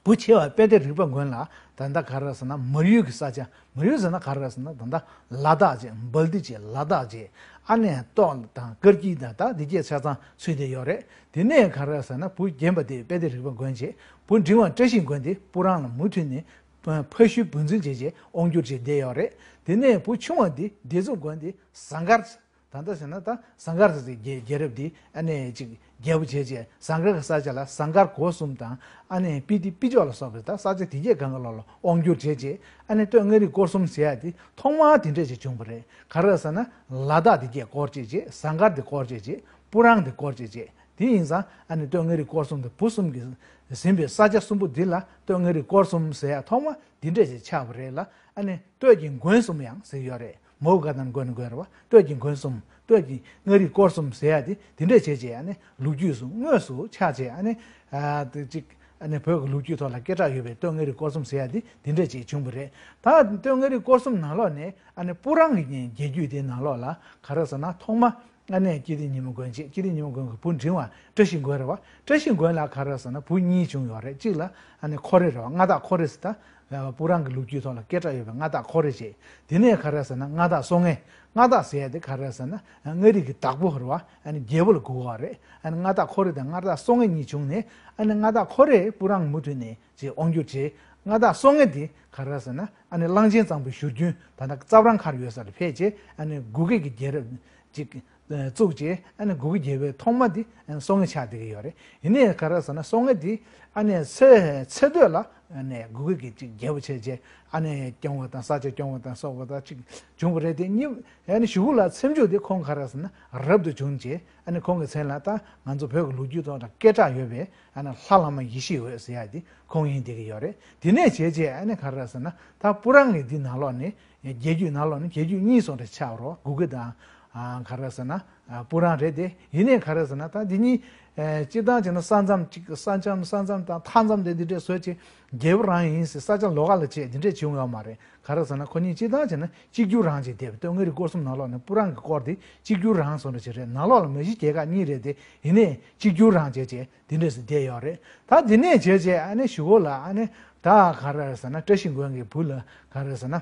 བུ་ཆེ་བ་དཔལ་ལྡན་རིག་པ་མགོན་ལ་ད་ལྟ་ག་རེ་ཟེར་ན། མར་ཡུལ་གྱི་ས་ཆ། མར་ཡུལ་ཟེར་ན་ག་རེ་ཟེར་ན། ད་ལྟ་ལ་དྭགས་བྱས། སྦལ་ཏི་བྱས། ལ་དྭགས་བྱས། ཨ་ནི་སྟོད་དང་དཀར་སྐྱིད་དང་ད་འདི་གྱད་ཆ་ཚང་ཚུད་བསྡད་ཡོད་རེད། དེ་ནས་ག་རེ་ཟེར་ན། བུ་རྒན་པ་དེ་དཔལ་ལྡན་རིག་པ་མགོན་བྱས། བུ་འབྲིང་བ་བཀྲ་ཤིས་མགོན་དེ་སྤུ་རང་ལ་མུ་མཐུད་ནས་ཕ་ཤུལ་བུ་འཛིན་བྱས་བྱས་དབང་བསྒྱུར་བྱས་བསྡད་ཡོད་རེད། དེ་ནས་བུ་ཆུང་བ་དེ་བདེ་མཛུབ་མགོན་དེ་ཟངས་དཀར། ད་ལྟ་ཟེར་ན་ད་ཟངས་དཀར་ཟེར་ཚེ་རྒྱལ་རྒྱལ་རབས་འདི་ཨ་ནི་ཅིག་རྒྱལ་པོ་བྱས་རྗེས་ཟངས་དཀར་གྱི་ས་ཆ་ལ་ཟངས་དཀར་སྒོ་གསུམ་དང་ཨ་ནི་སྤི་ཏི་སྤི་ཅོག་ལ་སོགས་པའི་ད་ས་ཆ་དེ་གས་གང་ག་ལོག་ལ་དབང་བསྒྱུར་བྱས་རྗེས་ཨ་ནི་སྟོད་མངའ་རིས་སྐོར་གསུམ་ཟེར་ཡ་དེ་ཐོག་མར་དེ་འདྲས་ཅིག་བྱུང་བ་རེད། ག་རེ་ཟེར་ན་ལ་དྭགས་དེ་གས་སྐོར་བྱས་རྗེས་ཟངས་དཀར་དེ་སྐོར་བྱས་རྗེས་སྤུ་རང་དེ་སྐོར་བྱས་རྗེས་དེ་ཡིན་ཙང་ཨ་ནི་སྟོད་མངའ་རིས་སྐོར་གསུམ་དེ་བུ་གསུམ་གྱིས་ཟིན་པའི་ས་ཆ་གསུམ་པོ་འདི་ལ་སྟོད་མངའ་རིས་སྐོར་གསུམ་ཟེར་ཡ་ཐོག་མ་འདི་འདྲས་ཅིག་ཆགས་པ་རེད་ལ། ཨ་ནི་སྟོད་ཀྱི་མགོན་གསུམ་ཡང་ཟེར་ཡོད་རེད། མའོ་ག་དང་མགོན་མགོན་རེད་བ། སྟོད་ཀྱི་མགོན་གསུམ་སྟོད་ཀྱི་མངའ་རིས་སྐོར་གསུམ་ཟེར་ཡ་དེ་དེ་འདྲས་བྱས་རྗེས་ཨ་ནི་ལོ་རྒྱུས་སུ་དངོས་སུ་ཆགས་རྗེས་ཨ་ནི་ཨ་དེ་གཅིག་ཨ་ནི་བོད་ཀྱི་ལོ་རྒྱུས་ཐོག་ལ་སྐད་གྲགས་ཡོད་པའི་སྟོད་མངའ་རིས་སྐོར་གསུམ་ཟེར་ཡ་དེ་དེ་འདྲས་ཅིག་བྱུང་བ་རེད། ད་སྟོད་མངའ་རིས་སྐོར་གསུམ་ནང་ལོགས་ནས་ཨ་ནི་སྤུ་རང་གི་རྒྱལ་རྒྱུད་དེ་ནང་ལོགས་ལ་ག་རེ་ཟེར་ན་ཐོག་མ་ཨ་ནི་སྐྱིད་ལྡེ་ཉི་མ་མགོན་བྱས། སྐྱིད་ལྡེ་ཉི་མ་མགོན་གྱི་བུ་འབྲིང་བ་བཀྲ་ཤིས་མགོན་རེད་བ། བཀྲ་ཤིས་མགོན་ལ་ག་རེ་ཟེར་ན་བུ་གཉིས་བྱུང་ཡོད་རེད། གཅིག་ལ་ཨ་ནི་ཁོ་རེ་རེད་བ། མངའ་བདག་ཁོ་རེ་ཟེར་ད་སྤུ་རང་གི་ལོ་རྒྱུས་ཐོག་ལ་སྐད་གྲགས་ཡོད་པའི་མངའ་བདག་ཁོ་རེ་བྱས། དེ་ནས་ག་རེ་ཟེར་ན་མངའ་བདག་སྲོང་ངེ། མངའ་བདག་ཟེར་ཡ་དེ་ག་རེ་ཟེར་ན་མངའ་རིས་ཀྱི་བདག་པོ་རེད་བ། ཨ་ནི་རྒྱལ་པོ་ལ་གོ་གི་ཡོད་རེད། ཨ་ནི་མངའ་བདག་ཁོ་རེ་དང་མངའ་བདག་སྲོང་ངེ་གཉིས་བྱུང་ནས་ཨ་ནི་མངའ་བདག་ཁོ་རེ་སྤུ་རང་མུ་མཐུད་ནས་ཅེས་དབང་བསྒྱུར་བྱས། མངའ་བདག་སྲོང་ངེ་དེ་ག་རེ་ཟེར་ན་ཨ་ནི་གླང་ཆེན་གཙང་པོའི་བཞུར་རྒྱུན་ད་ལྟ་རྩ་བྲང་མཁར་ཡོད་ས་ལ་ཕེབས་རྗེས་ཨ་ནི་གུ་གེ་གི་རྒྱལ་རབས་ཅིག་བཙུགས་རྗེས་ཨ་ནི་གུ་གེ་རྒྱལ་པོའི་ཐོག་མ་དེ་ཨ་ནི་སྲོང་ངེ་ཆགས་བསྡད་ཀྱི་ཡོད་རེད། ཡིན་ནའི་ག་རེ་ཟེར་ན་སྲོང་ངེ་དེ་ཨ་ནི་ཚེ་ཚེ་སྟོད་ལ་ཨ་ནི་གུ་གེ་གི་ཅིག་རྒྱལ་པོ་བྱས་རྗེས་ཨ་ནི་སྐྱོང་བ་དང་ས་ཆ་སྐྱོང་བ་དང་སོགས་པ་དང་ཅིག་བྱུང་བ་རེད། དེ་གཉིས་ཨ་ནི་གཞུག་གུ་ལ་ཚེ་མཇུག་དེ་ཁོང་ག་རེ་ཟེར་ན་རབ་ཏུ་བྱུང་རྗེས་ཨ་ནི་ཁོང་གི་མཚན་ལ་ད་ང་ཚོ་བོད་ཀྱི་ལོ་རྒྱུས་ཐོག་ལ་སྐད་གྲགས་ཡོད་པའི་ཨ་ནི་ལྷ་བླ་མ་ཡེ་ཤེས་འོད་ཟེར་ཡ་དེ་ཁོང་ཡིན་བསྡད་ཀྱི་ཡོད་རེད། དེ་ནས་བྱས་རྗེས་ཨ་ནི་ག་རེ་ཟེར་ན་ད་སྤུ་རང་གི་འདི་ནང་ལོགས་ནས་རྒྱལ་རྒྱུད་ནང་ལོགས་ནས་རྒྱལ་རྒྱུད་གཉིས་སོགས་འདྲ་ཆགས་རོགས་གུ་གེ་དང་ག་རེ་ཟེར་ན་སྤུ་རང་རེད་དེ། ཡིན་ནའི་ག་རེ་ཟེར་ན་ད་འདི་གཉིས་སྤྱིར་བཏང་བྱས་ན་ས་མཚམས་གཅིག་ས་མཚམས་ས་མཚམས་དང་མཐའ་མཚམས་དེ་འདི་འདྲས་བཟོས་ཅིག་རྒྱལ་པོ་རང་ཡིན་ཟེར་ས་ཆ་ལོགས་ཀ་ལ་བྱས་འདི་འདྲས་བྱུང་ཡོད་མ་རེད། ག་རེ་ཟེར་ན་ཁོ་གཉིས་སྤྱིར་བཏང་བྱས་ན་གཅིག་གྱུར་རང་བྱས་བསྡད་པ། སྟོད་མངའ་རིས་སྐོར་གསུམ་ནང་ལོགས་ནས་སྤུ་རང་གི་སྐོར་དེ་གཅིག་གྱུར་རང་སོང་འདྲ་ཅིག་རེད། ནང་ལོགས་ལ་མ་གཞི་རྒྱལ་ཁག་གཉིས་རེད་དེ། ཡིན་ནའི་གཅིག་གྱུར་རང་བྱས་བྱས་དེ་འདྲས་སུ་བསྡད་ཡོད་རེད། ད་དེ་ནས་བྱས་བྱས་ཨ་ནི་གཞུག་གུ་ལ་ཨ་ནི་ད་ག་རེ་ཟེར་ན་བཀྲ་ཤིས་མགོན་གྱི་བུ་ལ་ག་རེ་ཟེར་ན་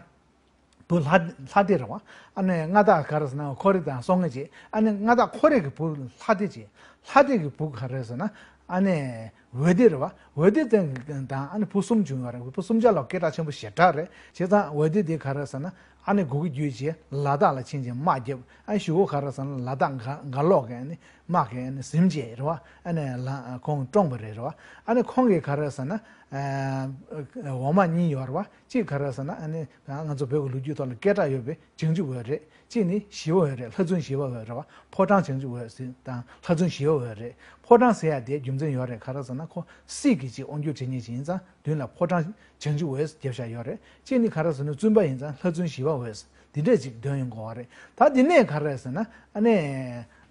བུ་ལྷ་ལྷ་སྡེ་རེད་བ། ཨ་ནི་མངའ་བདག་ག་རེ་ཟེར་ན་ཁོ་རེ་དང་སྲོང་ངེ་བྱས། ཨ་ནི་མངའ་བདག་ཁོ་རེ་གི་བུ་ལྷ་སྡེ་བྱས། ལྷ་སྡེ་གི་བུ་ག་རེ་ཟེར་ན་ཨ་ནི་འོད་སྡེ་རེད་བ། འོད་སྡེ་དང་ཨ་ནི་བུ་གསུམ་བྱུང་ཡོད་རེད། བུ་གསུམ་ཆ་ལ་སྐད་གྲགས་ཆེན་པོ་ཞེ་དྲག་རེད། བྱས་ཙང་འོད་སྡེ་དེ་ག་རེ་ཟེར་ན་ཨ་ནི་གུ་གེ་བརྒྱུད་བྱས་ལ་དྭགས་ལ་ཕྱིན་བྱས་དམག་བརྒྱབ། ཨ་ནི་གཞུག་གུ་ག་རེ་ཟེར་ན་ལ་དྭགས་ག་ག་ལོག་གི་ཨ་ནི་དམག་གིས་ཨ་ནི་ཟིན་བྱས་རེད་བ། ཨ་ནི་ལ་ཁོང་བཀྲོངས་པ་རེད་རེད་བ། ཨ་ནི་ཁོང་གིས་ག་རེ་ཟེར་ན་ཨ་འོག་མ་གཉིས་ཡོད་རེད་བ། གཅིག་ག་རེ་ཟེར་ན་ཨ་ནི་ང་ཚོ་བོད་ཀྱི་ལོ་རྒྱུས་ཐོག་ལ་སྐད་གྲགས་ཡོད་པའི་བྱང་ཆུབ་འོད་རེད། གཅིག་ནི་ཞི་བ་འོད་རེད། ལྷ་བཙུན་ཞི་བ་འོད་རེད་བ། ཕོ་བྲང་བྱང་ཆུབ་འོད་ཟེར་དང་ལྷ་བཙུན་ཞི་བ་འོད་རེད། ཕོ་བྲང་ཟེར་ཡ་དེ་རྒྱུ་མཚན་ཡོད་རེད། ག་རེ་ཟེར་ན་ཁོ་སྲིད་ཀྱི་ཅིག་དབང་སྒྱུར་བྱེད་མཁན་ཅིག་ཡིན་ཙང་མདུན་ལ་ཕོ་བྲང་བྱང་ཆུབ་འོད་རྒྱབ་བཞག་ཡོད་རེད། གཅིག་ནི་ག་རེ་ཟེར་ན་བཙུན་པ་ཡིན་ཙང་ལྷ་བཙུན་ཞི་བ་འོད་འདི་འདྲས་ཅིག་འདོན་ཡོང་དགོས་བ་རེད། ད་འདི་ནས་ག་རེ་ཟེར་ན་ཨ་ནི་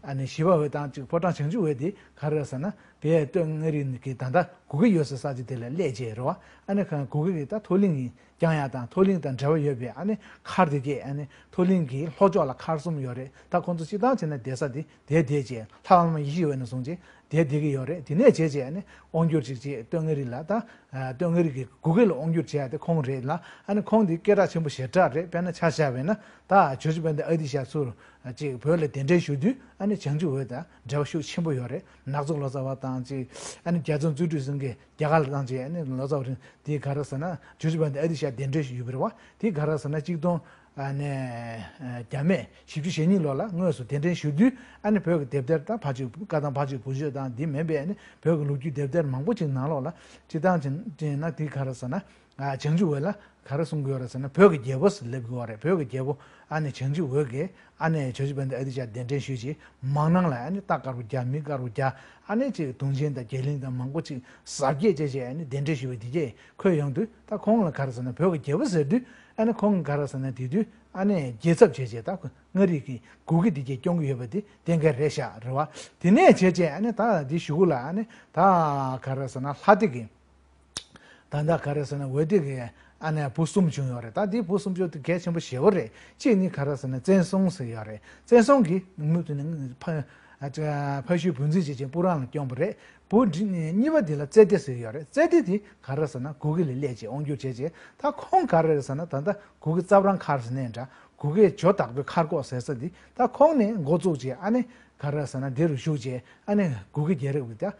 ཨ་ནི་ཞི་བ་འོད་དང་ཅིག་ཕོ་བྲང་བྱང་ཆུབ་འོད་དེ་ག་རེ་ཟེར་ན་བོད་སྟོད་མངའ་རིས་ཀྱི་ད་ལྟ་གུ་གེ་ཡོད་སའི་ས་ཆ་དེ་ལ་སླེབས་རྗེས་རེད་བ། ཨ་ནི་གུ་གེ་གི་ད་མཐོ་གླིང་གི་བསྐྱངས་ཡག་དང་མཐོ་གླིང་དང་འབྲེལ་བ་ཡོད་པའི་ཨ་ནི་མཁར་དེ་གས། ཨ་ནི་མཐོ་གླིང་གི་ལྷོ་ཕྱོགས་ལ་མཁར་གསུམ་ཡོད་རེད། ད་ཁོང་ཚོ་སྤྱིར་བཏང་བྱས་ན་བསྡད་ས་དེ་དེ་བསྡད་རྗེས་ལྷ་བླ་མ་ཡེ་ཤེས་འོད་ནས་བཟུང་རྗེས་དེ་བསྡད་ཀྱི་ཡོད་རེད། དེ་ནས་བྱས་རྗེས་ཨ་ནི་དབང་སྒྱུར་ཅིག་བྱས་སྟོད་མངའ་རིས་ལ་ད་སྟོད་མངའ་རིས་ཀྱི་གུ་གེ་ལ་དབང་སྒྱུར་བྱས་ཡག་དེ་ཁོང་རེད་ལ། ཨ་ནི་ཁོང་དེ་སྐད་གྲགས་ཆེན་པོ་ཞེ་དྲག་རེད། དཔེར་ན་ཆ་བཞག་པ་ཡིན་ན་ད་ཇོ་ཇོ་བན་དེ་ཨ་ཏི་ཤ་ཚུར་ཅིག་བོད་ལ་གདན་འདྲེན་ཞུ་དུས་ཨ་ནི་བྱང་ཆུབ་འོད་དང་འབྲེལ་བ་ཤུགས་ཆེན་པོ་ཡོད་རེད། ནག་ཚོ་ལོ་ཙཱ་བ་དང་ཅིག་ཨ་ནི་རྒྱ་མཚོ་བརྩོན་འགྲུས་སེང་གེ་རྒྱ་གར་ལ་བཏང་རྗེས་ཨ་ནི་ལོ་ཙཱ་བ་རིང་དེ་ག་རེ་ཟེར་ན་ཇོ་ཇོ་བན་དེ་ཨ་ཏི་ཤ་གདན་འདྲེན་ཞུས་པ་རེད་བ། དེ་ག་རེ་ཟེར་ན་གཅིག་སྟོང་ཨ་ནི་བརྒྱ་མེད་བཞི་བཅུ་ཞེ་གཉིས་ལོ་ལ་དངོས་སུ་གདན་འདྲེན་ཞུ་དུས་ཨ་ནི་བོད་ཀྱི་དེབ་ཐེར་དང་ཕ་ཆོས་བཀའ་ཐང་ཕ་ཆོས་བུ་བཅོལ་དང་འདི་མིན་པའི་ཨ་ནི་བོད་ཀྱི་ལོ་རྒྱུས་དེབ་ཐེར་མང་པོ་ཅིག་ནང་ལོགས་ལ་སྤྱིར་བཏང་བྱས་ན་དེ་ག་རེ་ཟེར་ན། ཨ་བྱང་ཆུབ་འོད་ལ་ག་རེ་གསུང་གི་ཡོད་རེད་ཟེར་ན་བོད་ཀྱི་རྒྱལ་པོ་ཟེར་སླེབས་ཀྱི་ཡོད་རེད། བོད་ཀྱི་རྒྱལ་པོ་ཨ་ནི་བྱང་ཆུབ་འོད་ཀྱིས་ཨ་ནི་ཇོ་ཇོ་བན་དེ་ཨ་ཏི་ཤ་གདན་འདྲེན་ཞུས་རྗེས་མང་སྣང་ལ་ཨ་ནི་རྟ་དཀར་པོ་བརྒྱ་མི་དཀར་པོ་བརྒྱ་ཨ་ནི་ཅིག་དུང་ཆེན་དང་རྒྱ་གླིང་དང་མང་པོ་ཅིག་གཟབ་རྒྱས་བྱས་བྱས་ཨ་ནི་གདན་འདྲེན་ཞུས་པ་འདི་གས་འཁོད་ཡོང་དུས་ད་ཁོང་ལ་ག་རེ་ཟེར་ན་བོད་ཀྱི་རྒྱལ་པོ་ཟེར་དུས་ཨ་ནི་ཁོང་ག་རེ་ཟེར་ན་དེ་དུས་ཨ་ནི་རྒྱལ་ཚབ་བྱས་བྱས་ད་མངའ་རིས་ཀྱི་གུ་གེ་འདི་གས་སྐྱོང་གི་ཡོད་པ་འདི་གཏན་འཁེལ་རེད་ཤག་རེད་བ། དེ་ནས་བྱས་བྱས་ཨ་ནི་ད་འདི་གཞུག་གུ་ལ་ཨ་ནི་ད་ག་རེ་ཟེར་ན་ལྷ་སྡེ་གི་ད་ལྟ་ག་རེ་ཟེར་ན་འོད་སྡེ་གི་ཨ་ནི་བུ་གསུམ་བྱུང་ཡོད་རེད། ད་འདི་བུ་གསུམ་བྱུང་དེ་གལ་ཆེན་པོ་ཞེ་པོ་རེད། གཅིག་ནི་ག་རེ་ཟེར་ན་བཙན་སྲུང་ཟེར་ཡོད་རེད། བཙན་སྲུང་གིས་མུ་མཐུད་ནས་ཕ་ཨ་ཕ་ཤུལ་བུ་འཛིན་བྱེད་ཅིང་སྤུ་རང་ལ་བསྐྱོན་པ་རེད། བུ་འདི་གཉིས་པ་འདི་ལ་རྩེ་ལྡེ་ཟེར་ཡོད་རེད། རྩེ་ལྡེ་འདི་ག་རེ་ཟེར་ན་གུ་གེ་ལ་སླེབས་བྱས་དབང་སྒྱུར་བྱས་བྱས་ད་ཁོང་ག་རེ་རེད་ཟེར་ན་ད་ལྟ་གུ་གེ་རྩ་བྲང་མཁར་ཟེར་ནས་འདྲ་གུ་གེ་ཇོ་བདག་པོའི་མཁར་གོག་ཟེར་ས་འདི་ད་ཁོང་ནས་འགོ་བཙུགས་བྱས་ཨ་ནི་ག་རེ་ཟེར་ན་འདི་རུ་བཞུགས་བྱས་ཨ་ནི་གུ་གེ་རྒྱལ་རབས་ཀྱི་ད་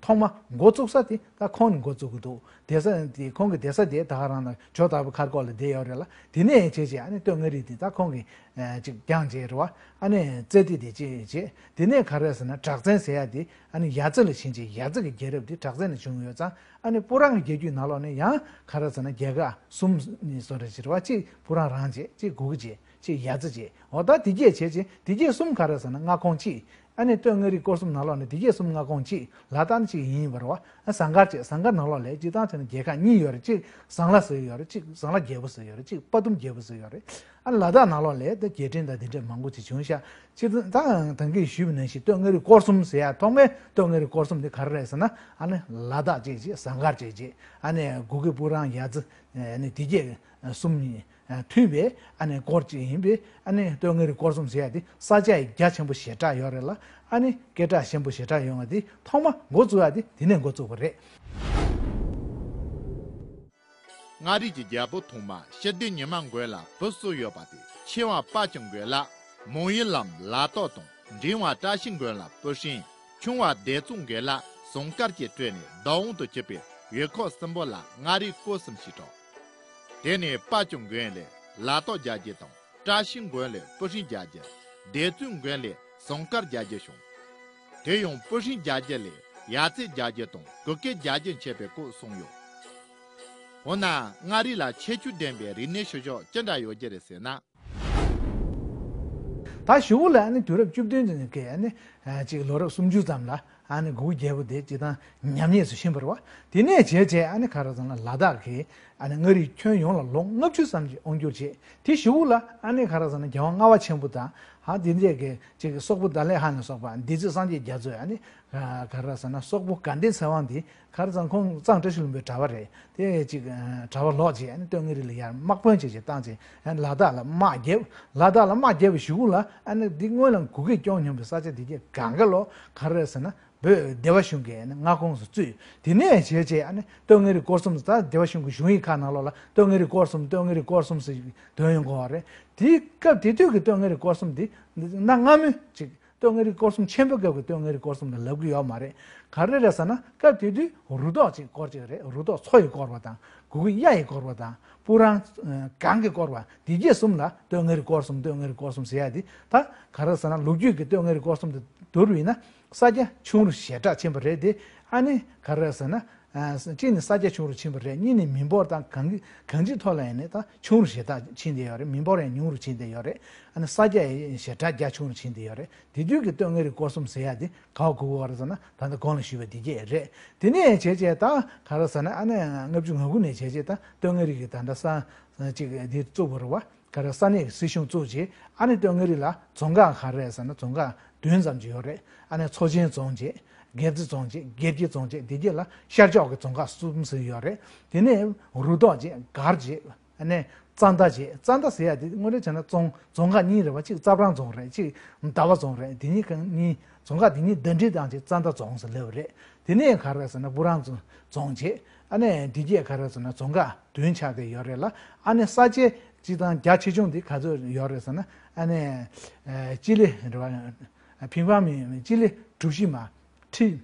ཐོག་མ་འགོ་བཙུགས་ས་དེ་ད་ཁོང་ནས་འགོ་བཙུགས་ཀྱི་འདུག་སྡོད་ས་དེ། ཁོང་གི་སྡོད་ས་དེ་ད་ག་རང་ན་ཇོ་བདག་པོ་མཁར་སྐོར་ལ་བསྡད་ཡོད་རེད་ལ། དེ་ནས་བྱས་བྱས་ཨ་ནི་སྟོད་མངའ་རིས་དེ་ད་ཁོང་གིས་ཨ་ཅིག་བསྐྱངས་བྱས་རེད་བ། ཨ་ནི་རྩེ་ལྡེ་དེ་བྱས་བྱས། དེ་ནས་ག་རེ་ཟེར་ན་དྲག་བཙན་ཟེར་ཡ་དེ་ཨ་ནི་ཡ་རྩེ་ལ་ཕྱིན་བྱས། ཡ་རྩེ་གི་རྒྱལ་རབས་དེ་དྲག་བཙན་ནས་བྱུང་ཡོད་ཙང་། ཨ་ནི་སྤུ་རང་གི་རྒྱལ་རྒྱུད་ནང་ལོགས་ནས་ཡང་ག་རེ་ཟེར་ན་རྒྱལ་ཁག་གསུམ་ནི་བཟོ་འདྲ་ཅིག་རེད་བ། གཅིག་སྤུ་རང་རང་བྱས། གཅིག་གུ་གེ་བྱས། གཅིག་ཡ་རྩེ་བྱས། འོ་ད་དེ་གྱད་བྱས་བྱས། དེ་གྱད་གསུམ་ག་རེ་ཟེར་ན་མངའ་ཁོངས་གཅིག་ཨ་ནི་སྟོད་མངའ་རིས་སྐོར་གསུམ་ནང་ལོགས་ནས་དེ་གྱད་གསུམ་མངའ་ཁོངས་གཅིག་ལ་དྭགས་ནི་གཅིག་ཡིན་པ་རེད་བ། ཨ་ཟངས་དཀར་བྱས། ཟངས་དཀར་ནང་ལོགས་ལ་སྤྱིར་བཏང་བྱས་ན་རྒྱལ་ཁག་གཉིས་ཡོད་རེད། གཅིག་ཟངས་ལ་ཟེར་ཡོད་རེད། གཅིག་ཟངས་ལ་རྒྱལ་པོ་ཟེར་ཡོད་རེད། གཅིག་དཔའ་གཏུམ་རྒྱལ་པོ་ཟེར་ཡོད་རེད། ཨ་ནི་ལ་དྭགས་ནང་ལོགས་ལ་ད་རྒྱལ་ཕྲན་དང་དེ་འདྲས་མང་པོ་ཅིག་བྱུང་ཤག་སྤྱིར་བཏང་ད་ད་གིན་ཞུས་པ་ནང་བཞིན་སྟོད་མངའ་རིས་སྐོར་གསུམ་ཟེར་ཡ། ཐོག་མའི་སྟོད་མངའ་རིས་སྐོར་གསུམ་དེ་ག་རེ་རེད་ཟེར་ན། ཨ་ནི་ལ་དྭགས་གཅིག་བྱས། ཟངས་དཀར་གཅིག་བྱས། ཨ་ནི་གུ་གེ་སྤུ་རང་ཡ་རྩེ། ཨ་ནི་དེ་གྱད་གསུམ་གཉིས་མཐུན་པའི་ཨ་ནི་སྐོར་གཅིག་ཡིན་པས། ཨ་ནི་སྟོད་མངའ་རིས་སྐོར་གསུམ་ཟེར་ཡ་དེ་ས་ཆ་ཡི་རྒྱ་ཆེན་པོ་ཞེ་དྲག་ཡོད་རེད་ལ། ཨ་ནི་སྐད་གྲགས་ཆེན་པོ་ཞེ་དྲག་ཡོང་བ་དེ་ཐོག་མ་འགོ་བཙུགས་ཡ་དེ་དེ་ནས་འགོ་བཙུགས་པ་རེད། མངའ་རིས་ཀྱི་རྒྱལ་པོ་ཐོག་མ་ཤི་བདེ་ཉི་མ་མགོན་ལ་བུ་གསུམ་ཡོད་པ་དེ། ཆེ་བ་དཔའ་སྐྱོང་མགོན་ལགས། མོ་ཡི་ལམ་ལ་དྭགས་དང་། འབྲིང་བ་བཀྲ་ཤིས་མགོན་ལ་སྤུ་ཧྲེང་། ཆུང་བ་བདེ་སྲུང་མགོན་ལགས་ཟངས་དཀར་གྱིས་སྤྲད་ནས་བདག་དབང་དུ་གྱུར་པའི་ཡུལ་ཁག་གསུམ་པོ་ལ་མངའ་རིས་སྐོར་གསུམ་ཞེས་གྲགས། དེ་ནས་དཔའ་སྐྱོང་མགོན་ལས་ལ་དྭགས་རྒྱལ་རྒྱུད་དང་། བཀྲ་ཤིས་མགོན་ལས་སྤུ་ཧྲེང་རྒྱལ་རྒྱུད། བདེ་སྲུང་མགོན་ལས་ཟངས་དཀར་རྒྱལ་རྒྱུད་བྱུང་། དེ་ཡང་སྤུ་ཧྲེང་རྒྱལ་རྒྱུད་ལས་ཡ་རྩེ་རྒྱལ་རྒྱུད་དང་གུ་གེ་རྒྱལ་རྒྱུད་མཆེད་པའི་སྐོར་གསུངས་ཡོད། འོ་ན་མངའ་རིས་ལ་ཁྱད་ཆོས་ལྡན་པའི་རིག་གནས་ཤུལ་བཞག་ཅི་འདྲ་ཡོད་རྒྱུ་རེད་ཟེར་ན། ད་གཞུག་ལ་ཨ་ནི་དུས་རབས་བཅུ་བདུན་ཙམ་གྱི་ཨ་ནི་ཅིག་ལོ་རབས་སུམ་ཅུ་ཙམ་ལ་ཨ་ནི་གུ་གེ་རྒྱལ་པོ་དེ་སྤྱིར་བཏང་ཉམས་ཉེས་སུ་ཕྱིན་པ་རེད་བ། དེ་ནས་བྱས་བྱས་ཨ་ནི་ག་རེ་ཟེར་ན་ལ་དྭགས་ཀྱི་ཨ་ནི་མངའ་རིས་ཁྱོན་ཡོངས་ལ་ལོ་ལྔ་བཅུ་ཙམ་ཅིག་དབང་བསྒྱུར་བྱས། དེ་གཞུག་ལ་ཨ་ནི་ག་རེ་ཟེར་ན་རྒྱལ་དབང་ལྔ་པ་ཆེན་པོ་དང་། ཧ། དེ་འདྲས་ཀྱི་ཅིག་སོག་པོ་ཏཱ་ལའི་ཧ་ནས་སོགས་པ་སྡེ་སྲིད་སངས་རྒྱས་རྒྱ་མཚོས་ཨ་ནི་ག་རེ་ཟེར་ན་སོག་པོ་དགའ་ལྡན་ཚེ་དབང་དེ། ག་རེ་ཟེར་ན་ཁོང་གཙང་བཀྲ་ཤིས་ལྷུན་པོའི་གྲྭ་པ་རེད། དེ་ཅིག་གྲྭ་པ་ལོག་བྱས་ཨ་ནི་སྟོད་མངའ་རིས་ལ་ཡར་དམག་དཔོན་བྱས་བྱས་བཏང་བྱས། ཨ་ནི་ལ་དྭགས་ལ་དམག་རྒྱབ། ལ་དྭགས་ལ་དམག་རྒྱབ་པའི་གཞུག་ལ་ཨ་ནི་འདི་སྔོན་ལ་གུ་གེས་སྐྱོང་མྱོང་པའི་ས་ཆ་དེ་གྱད་གང་ག་ལོ་ག་རེ་ཟེར་ན་བོད་སྡེ་པ་གཞུང་གི་ཨ་ནི་མངའ་ཁོངས་སུ་བཙུད། དེ་ནས་བྱས་བྱས་ཨ་ནི་སྟོད་མངའ་རིས་སྐོར་གསུམ། ད་སྡེ་པ་གཞུང་གི་གཞུང་ཡིག་ཁག་ནང་ལོགས་ལ་སྟོད་མངའ་རིས་སྐོར་གསུམ། སྟོད་མངའ་རིས་སྐོར་གསུམ་ཟེར་འདོན་ཡོང་གི་ཡོད་རེད། དེའི་སྐབས་དེ་དུས་ཀྱི་སྟོད་མངའ་རིས་སྐོར་གསུམ་དེ་གནའ་སྔ་མོའི་ཅིག་སྟོད་མངའ་རིས་སྐོར་གསུམ་ཆེན་པོའི་སྐབས་ཀྱི་སྟོད་མངའ་རིས་སྐོར་གསུམ་ལ་ལབ་ཀྱི་ཡོད་མ་རེད། ག་རེ་རེད་ཟེར་ན་སྐབས་དེ་དུས་རུ་ཐོག་ཅིག་སྐོར་ཅིག་རེད། རུ་ཐོག་མཚོ་ཡིས་བསྐོར་བ་དང་། གུ་གེ་གཡའ་ཡིས་བསྐོར་བ་དང་། སྤུ་རང་གངས་ཀྱིས་བསྐོར་བ། དེ་གྱད་གསུམ་ལ་སྟོད་མངའ་རིས་སྐོར་གསུམ། སྟོད་མངའ་རིས་སྐོར་གསུམ་ཟེར་ཡ་དེ། ད་ག་རེ་ཟེར་ན་ལོ་རྒྱུས་ཀྱི་སྟོད་མངའ་རིས་སྐོར་གསུམ་དེ་བསྡུར་བ་ཡིན་ན་ས་རྒྱ་ཆུང་རུ་ཞེ་དྲག་ཕྱིན་པ་རེད་དེ། ཨ་ནི་ག་རེ་ཟེར་ན། ཨ་གཅིག་ནི་ས་རྒྱ་ཆུང་རུ་ཕྱིན་པ་རེད། གཉིས་ནི་མི་འབོར་དང་གང་གང་ཅིའི་ཐོག་ལ་ཡིན་ནའི་ད་ཆུང་རུ་ཞེ་དྲག་ཕྱིན་བསྡད་ཡོད་རེད། མི་འབོར་ཡང་ཉུང་རུ་ཕྱིན་བསྡད་ཡོད་རེད། ཨ་ནི་ས་རྒྱ་ཡང་ཞེ་དྲག་རྒྱ་ཆུང་རུ་ཕྱིན་བསྡད་ཡོད་རེད། དེ་དུས་ཀྱི་སྟོད་མངའ་རིས་སྐོར་གསུམ་ཟེར་ཡ་དེ་ག་པར་གོ་དགོས་པ་རེད་ཟེར་ན། ད་ལྟ་གོང་ལ་ཞུས་པ་དེ་གྱད་རེད། དེ་ནས་བྱས་བྱས་ད་ག་རེ་ཟེར་ན། ཨ་ནི་ལྔ་བཅུ་ང་དགུ་ནས་བྱས་བྱས་ད་སྟོད་མངའ་རིས་ཀྱི་ད་ལྟ་ས་ཅིག་དེ་བཙུགས་པ་རེད་བ། ག་རེ་ས་གནས་ཀྱི་སྲིད་གཞུང་བཙུགས་རྗེས་ཨ་ནི་སྟོད་མངའ་རིས་ལ་རྫོང་ཁག་ག་རེ་ཟེར་ན་རྫོང་ཁག་བདུན་ཙམ་ཅིག་ཡོད་རེད། ཨ་ནི་མཚོ་ཆེན་རྫོང་བྱས། སྒེར་རྩེ་རྫོང་བྱས། དགེ་རྒྱས་རྫོང་བྱས། དེ་གྱད་ལ་ཤར་ཕྱོགས་ཀྱི་རྫོང་ཁག་གསུམ་ཟེར་ཡོད་རེད། དེ་ནས་རུ་ཐོག་བྱས། སྒར་བྱས། ཨ་ནི་རྩ་མདའ་བྱས། རྩ་མདའ་ཟེར་ཡ་དེ་དངོས་གནས་བྱས་ན་རྫོང་རྫོང་ཁག་གཉིས་རེད་བ། གཅིག་རྩ་བྲང་རྫོང་རེད། གཅིག་ཟླ་བ་རྫོང་རེད། དེ་གཉིས་ཀ་གཉིས་རྫོང་ཁག་དེ་གཉིས་ཟླ་སྒྲིལ་བཏང་བྱས་རྩ་མདའ་རྫོང་ཟེར་ལབ་རེད། དེ་ནས་ག་རེ་ཟེར་ན་སྤུ་རང་རྫོང་བྱས། ཨ་ནི་དེ་གྱད་ག་རེ་ཟེར་ན་རྫོང་ཁག་བདུན་ཆགས་བསྡད་ཡོད་རེད་ལ། ཨ་ནི་ས་ཆའི་སྤྱི་དང་རྒྱ་ཆེ་ཆུང་དེ་ག་ཚོད་ཡོད་རེད་ཟེར་ན། ཨ་ནི་ཨ་སྤྱི་ལེ་རེད་བ། ཕིང་ཕང་མིན། སྤྱི་ལེ་གྲུ་བཞི་མ་ཁྲི་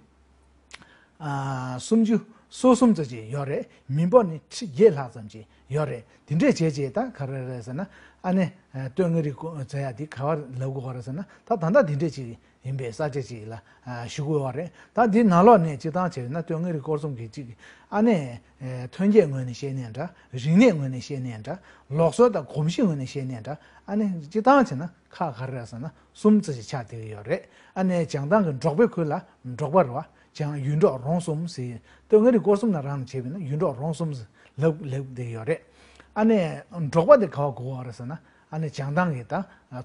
ཨ་སུམ་ཅུ་སོ་གསུམ་ཙམ་ཅིག་ཡོད་རེད། མི་འབོར་ནི་ཁྲི་བརྒྱད་ལྷག་ཙམ་ཅིག་ཡོད་རེད། དེ་འདྲས་བྱས་བྱས་ད་ག་རེ་རེད་ཟེར་ན། ཨ་ནི་ཨ་སྟོད་མངའ་རིས་ཟེར་ཡ་དེ་ག་པར་ལབ་དགོས་པ་རེད་ཟེར་ན། ད་ད་ལྟ་དེ་འདྲས་ཅིག་ཡིན་པའི་ས་ཆ་ཅིག་ལ་ཨ་ཞུ་གི་ཡོད་རེད། ད་འདི་ནང་ལོགས་ནས་སྤྱིར་བཏང་བྱས་ན་སྟོད་མངའ་རིས་སྐོར་གསུམ་གྱི་ཅིག་ཨ་ནི་ཨ་ཐོན་སྐྱེད་ངོས་ནས་བཤད་ནའི་འདྲ། རིག་གནས་ངོས་ནས་བཤད་ནའི་འདྲ། ལུགས་སྲོལ་དང་གོམས་གཤིས་ངོས་ནས་བཤད་ནའི་འདྲ། ཨ་ནི་སྤྱིར་བཏང་བྱས་ན་ཁག་ག་རེ་རེད་ཟེར་ན་གསུམ་ཙམ་ཞིག་ཆགས་བསྡད་ཀྱི་ཡོད་རེད། ཨ་ནི་བྱང་ཐང་གི་འབྲོག་པའི་ཁུལ་ལ་འབྲོག་པ་རེད་བ། བྱང་ཡུལ་འབྲོག་རོང་གསུམ་ཟེར། སྟོད་མངའ་རིས་སྐོར་གསུམ་ནང་རང་ནས་བྱས་པ་ཡིན་ན་ཡུལ་འབྲོག་རོང་གསུམ་ཟེར་ལབ་ལབ་བསྡད་ཡོད་རེད། ཨ་ནི་འབྲོག་པ་དེ་ག་པར་གོ་བ་རེད་ཟེར་ན། ཨ་ནི་བྱང་ཐང་གི་ད་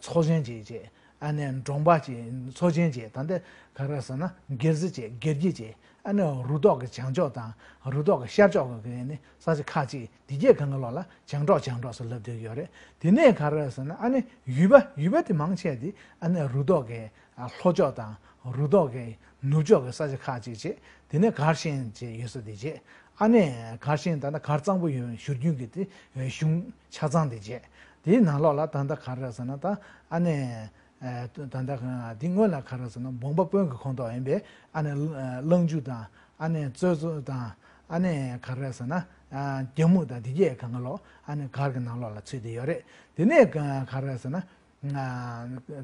ཚོ་ཆེན་བྱས་བྱས། ཨ་ནི་འབྲོང་པ་བྱས། ཚོ་ཆེན་བྱས། ད་ལྟ་ག་རེ་ཟེར་ན་སྒེར་རྩེ་བྱས། སྒེར་རྒྱས་བྱས། ཨ་ནི་རུ་ཐོག་གི་བྱང་ཕྱོགས་དང་རུ་ཐོག་གི་ཤར་ཕྱོགས་ཀྱི་ནི་ས་ཆ་ཁག་ཅིག་དེ་གྱད་གང་ག་ལོགས་ལ་བྱང་འབྲོག་བྱང་འབྲོག་ཟེར་ལབ་བསྡད་ཡོད་རེད། དེ་ནས་ག་རེ་ཟེར་ན། ཨ་ནི་ཡུལ་པ་ཡུལ་པ་དེ་མང་ཆེ་དེ་ཨ་ནི་རུ་ཐོག་གི་ལྷོ་ཕྱོགས་དང་རུ་ཐོག་གི་ནུབ་ཕྱོགས་ཀྱི་ས་ཆ་ཁག་ཅིག་བྱས། དེ་ནས་གར་ཤན་བྱས་ཡོད་ས་དེ་བྱས། ཨ་ནི་གར་ཤན་ད་ལྟ་གར་གཙང་པོ་ཡོད་བཞུར་རྒྱུན་གྱི་དེ་གཞུང་ཆ་ཚང་དེ་བྱས། དེའི་ནང་ལོགས་ལ་ད་ལྟ་ག་རེ་ཟེར་ན། ད་ཨ་ནི་ ཨ་ད་ལྟ་འདི་སྔོན་ལ་ག་རེ་ཟེར་ན་བོང་པ་དཔོན་གྱི་ཁོངས་གཏོགས་ཡིན་པས། ཨ་ནི་གླང་རྒྱུག་དང་། ཨ་ནི་རྩོད་རྩོད་དང་། ཨ་ནི་ག་རེ་ཟེར་ན་རྒྱ་སྨུག་དང་འདི་གྱད་གང་ག་ལོག་ཨ་ནི་སྒར་གྱི་ནང་ལོགས་ལ་ཚུད་བསྡད་ཡོད་རེད། དེ་ནས་ག་རེ་ཟེར་ན། ཨ་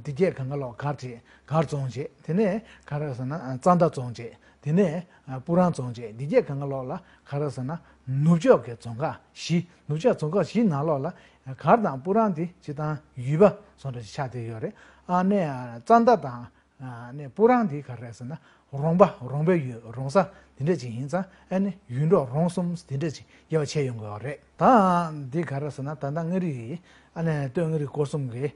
འདི་གྱད་གང་ག་ལོག་སྒར་བྱས། སྒར་བཙོང་བྱས། དེ་ནས་ག་རེ་ཟེར་ན་ཙན་དན་བཙོང་བྱས། དེ་ནས་ཨ་སྤུ་རང་བཙོང་བྱས། འདི་གྱད་གང་ག་ལོག་ལ་ག་རེ་ཟེར་ན་ནུབ་ཕྱོགས་ཀྱི་རྫོང་ཁག་བཞི། ནུབ་ཕྱོགས་རྫོང་ཁག་བཞིའི་ནང་ལོགས་ལ་སྒར་དང་སྤུ་རང་དེ་སྤྱིར་བཏང་ཡུལ་པ་བཟོ་འདྲ་ཞིག་ཆགས་བསྡད་ཡོད་རེད། ཨ་ནས་ཙན་དན་དང་ཨ་ནས་སྤུ་རང་དེ་ག་རེ་ཟེར་ན་རོང་པ། རོང་པའི་ཡུལ། རོང་ས་དེ་འདྲ་ཅིག་ཡིན་ཙང་། ཨ་ནི་ཡུལ་འབྲོག་རོང་གསུམ་དེ་འདྲ་ཅིག་དབྱེ་བ་ཕྱེ་ཡོང་གི་ཡོད་རེད། ད་འདི་ག་རེ་ཟེར་ན་ད་ལྟ་མངའ་རིས་ཀྱི་ཨ་ནི་སྟོད་མངའ་རིས་སྐོར་གསུམ་གྱི་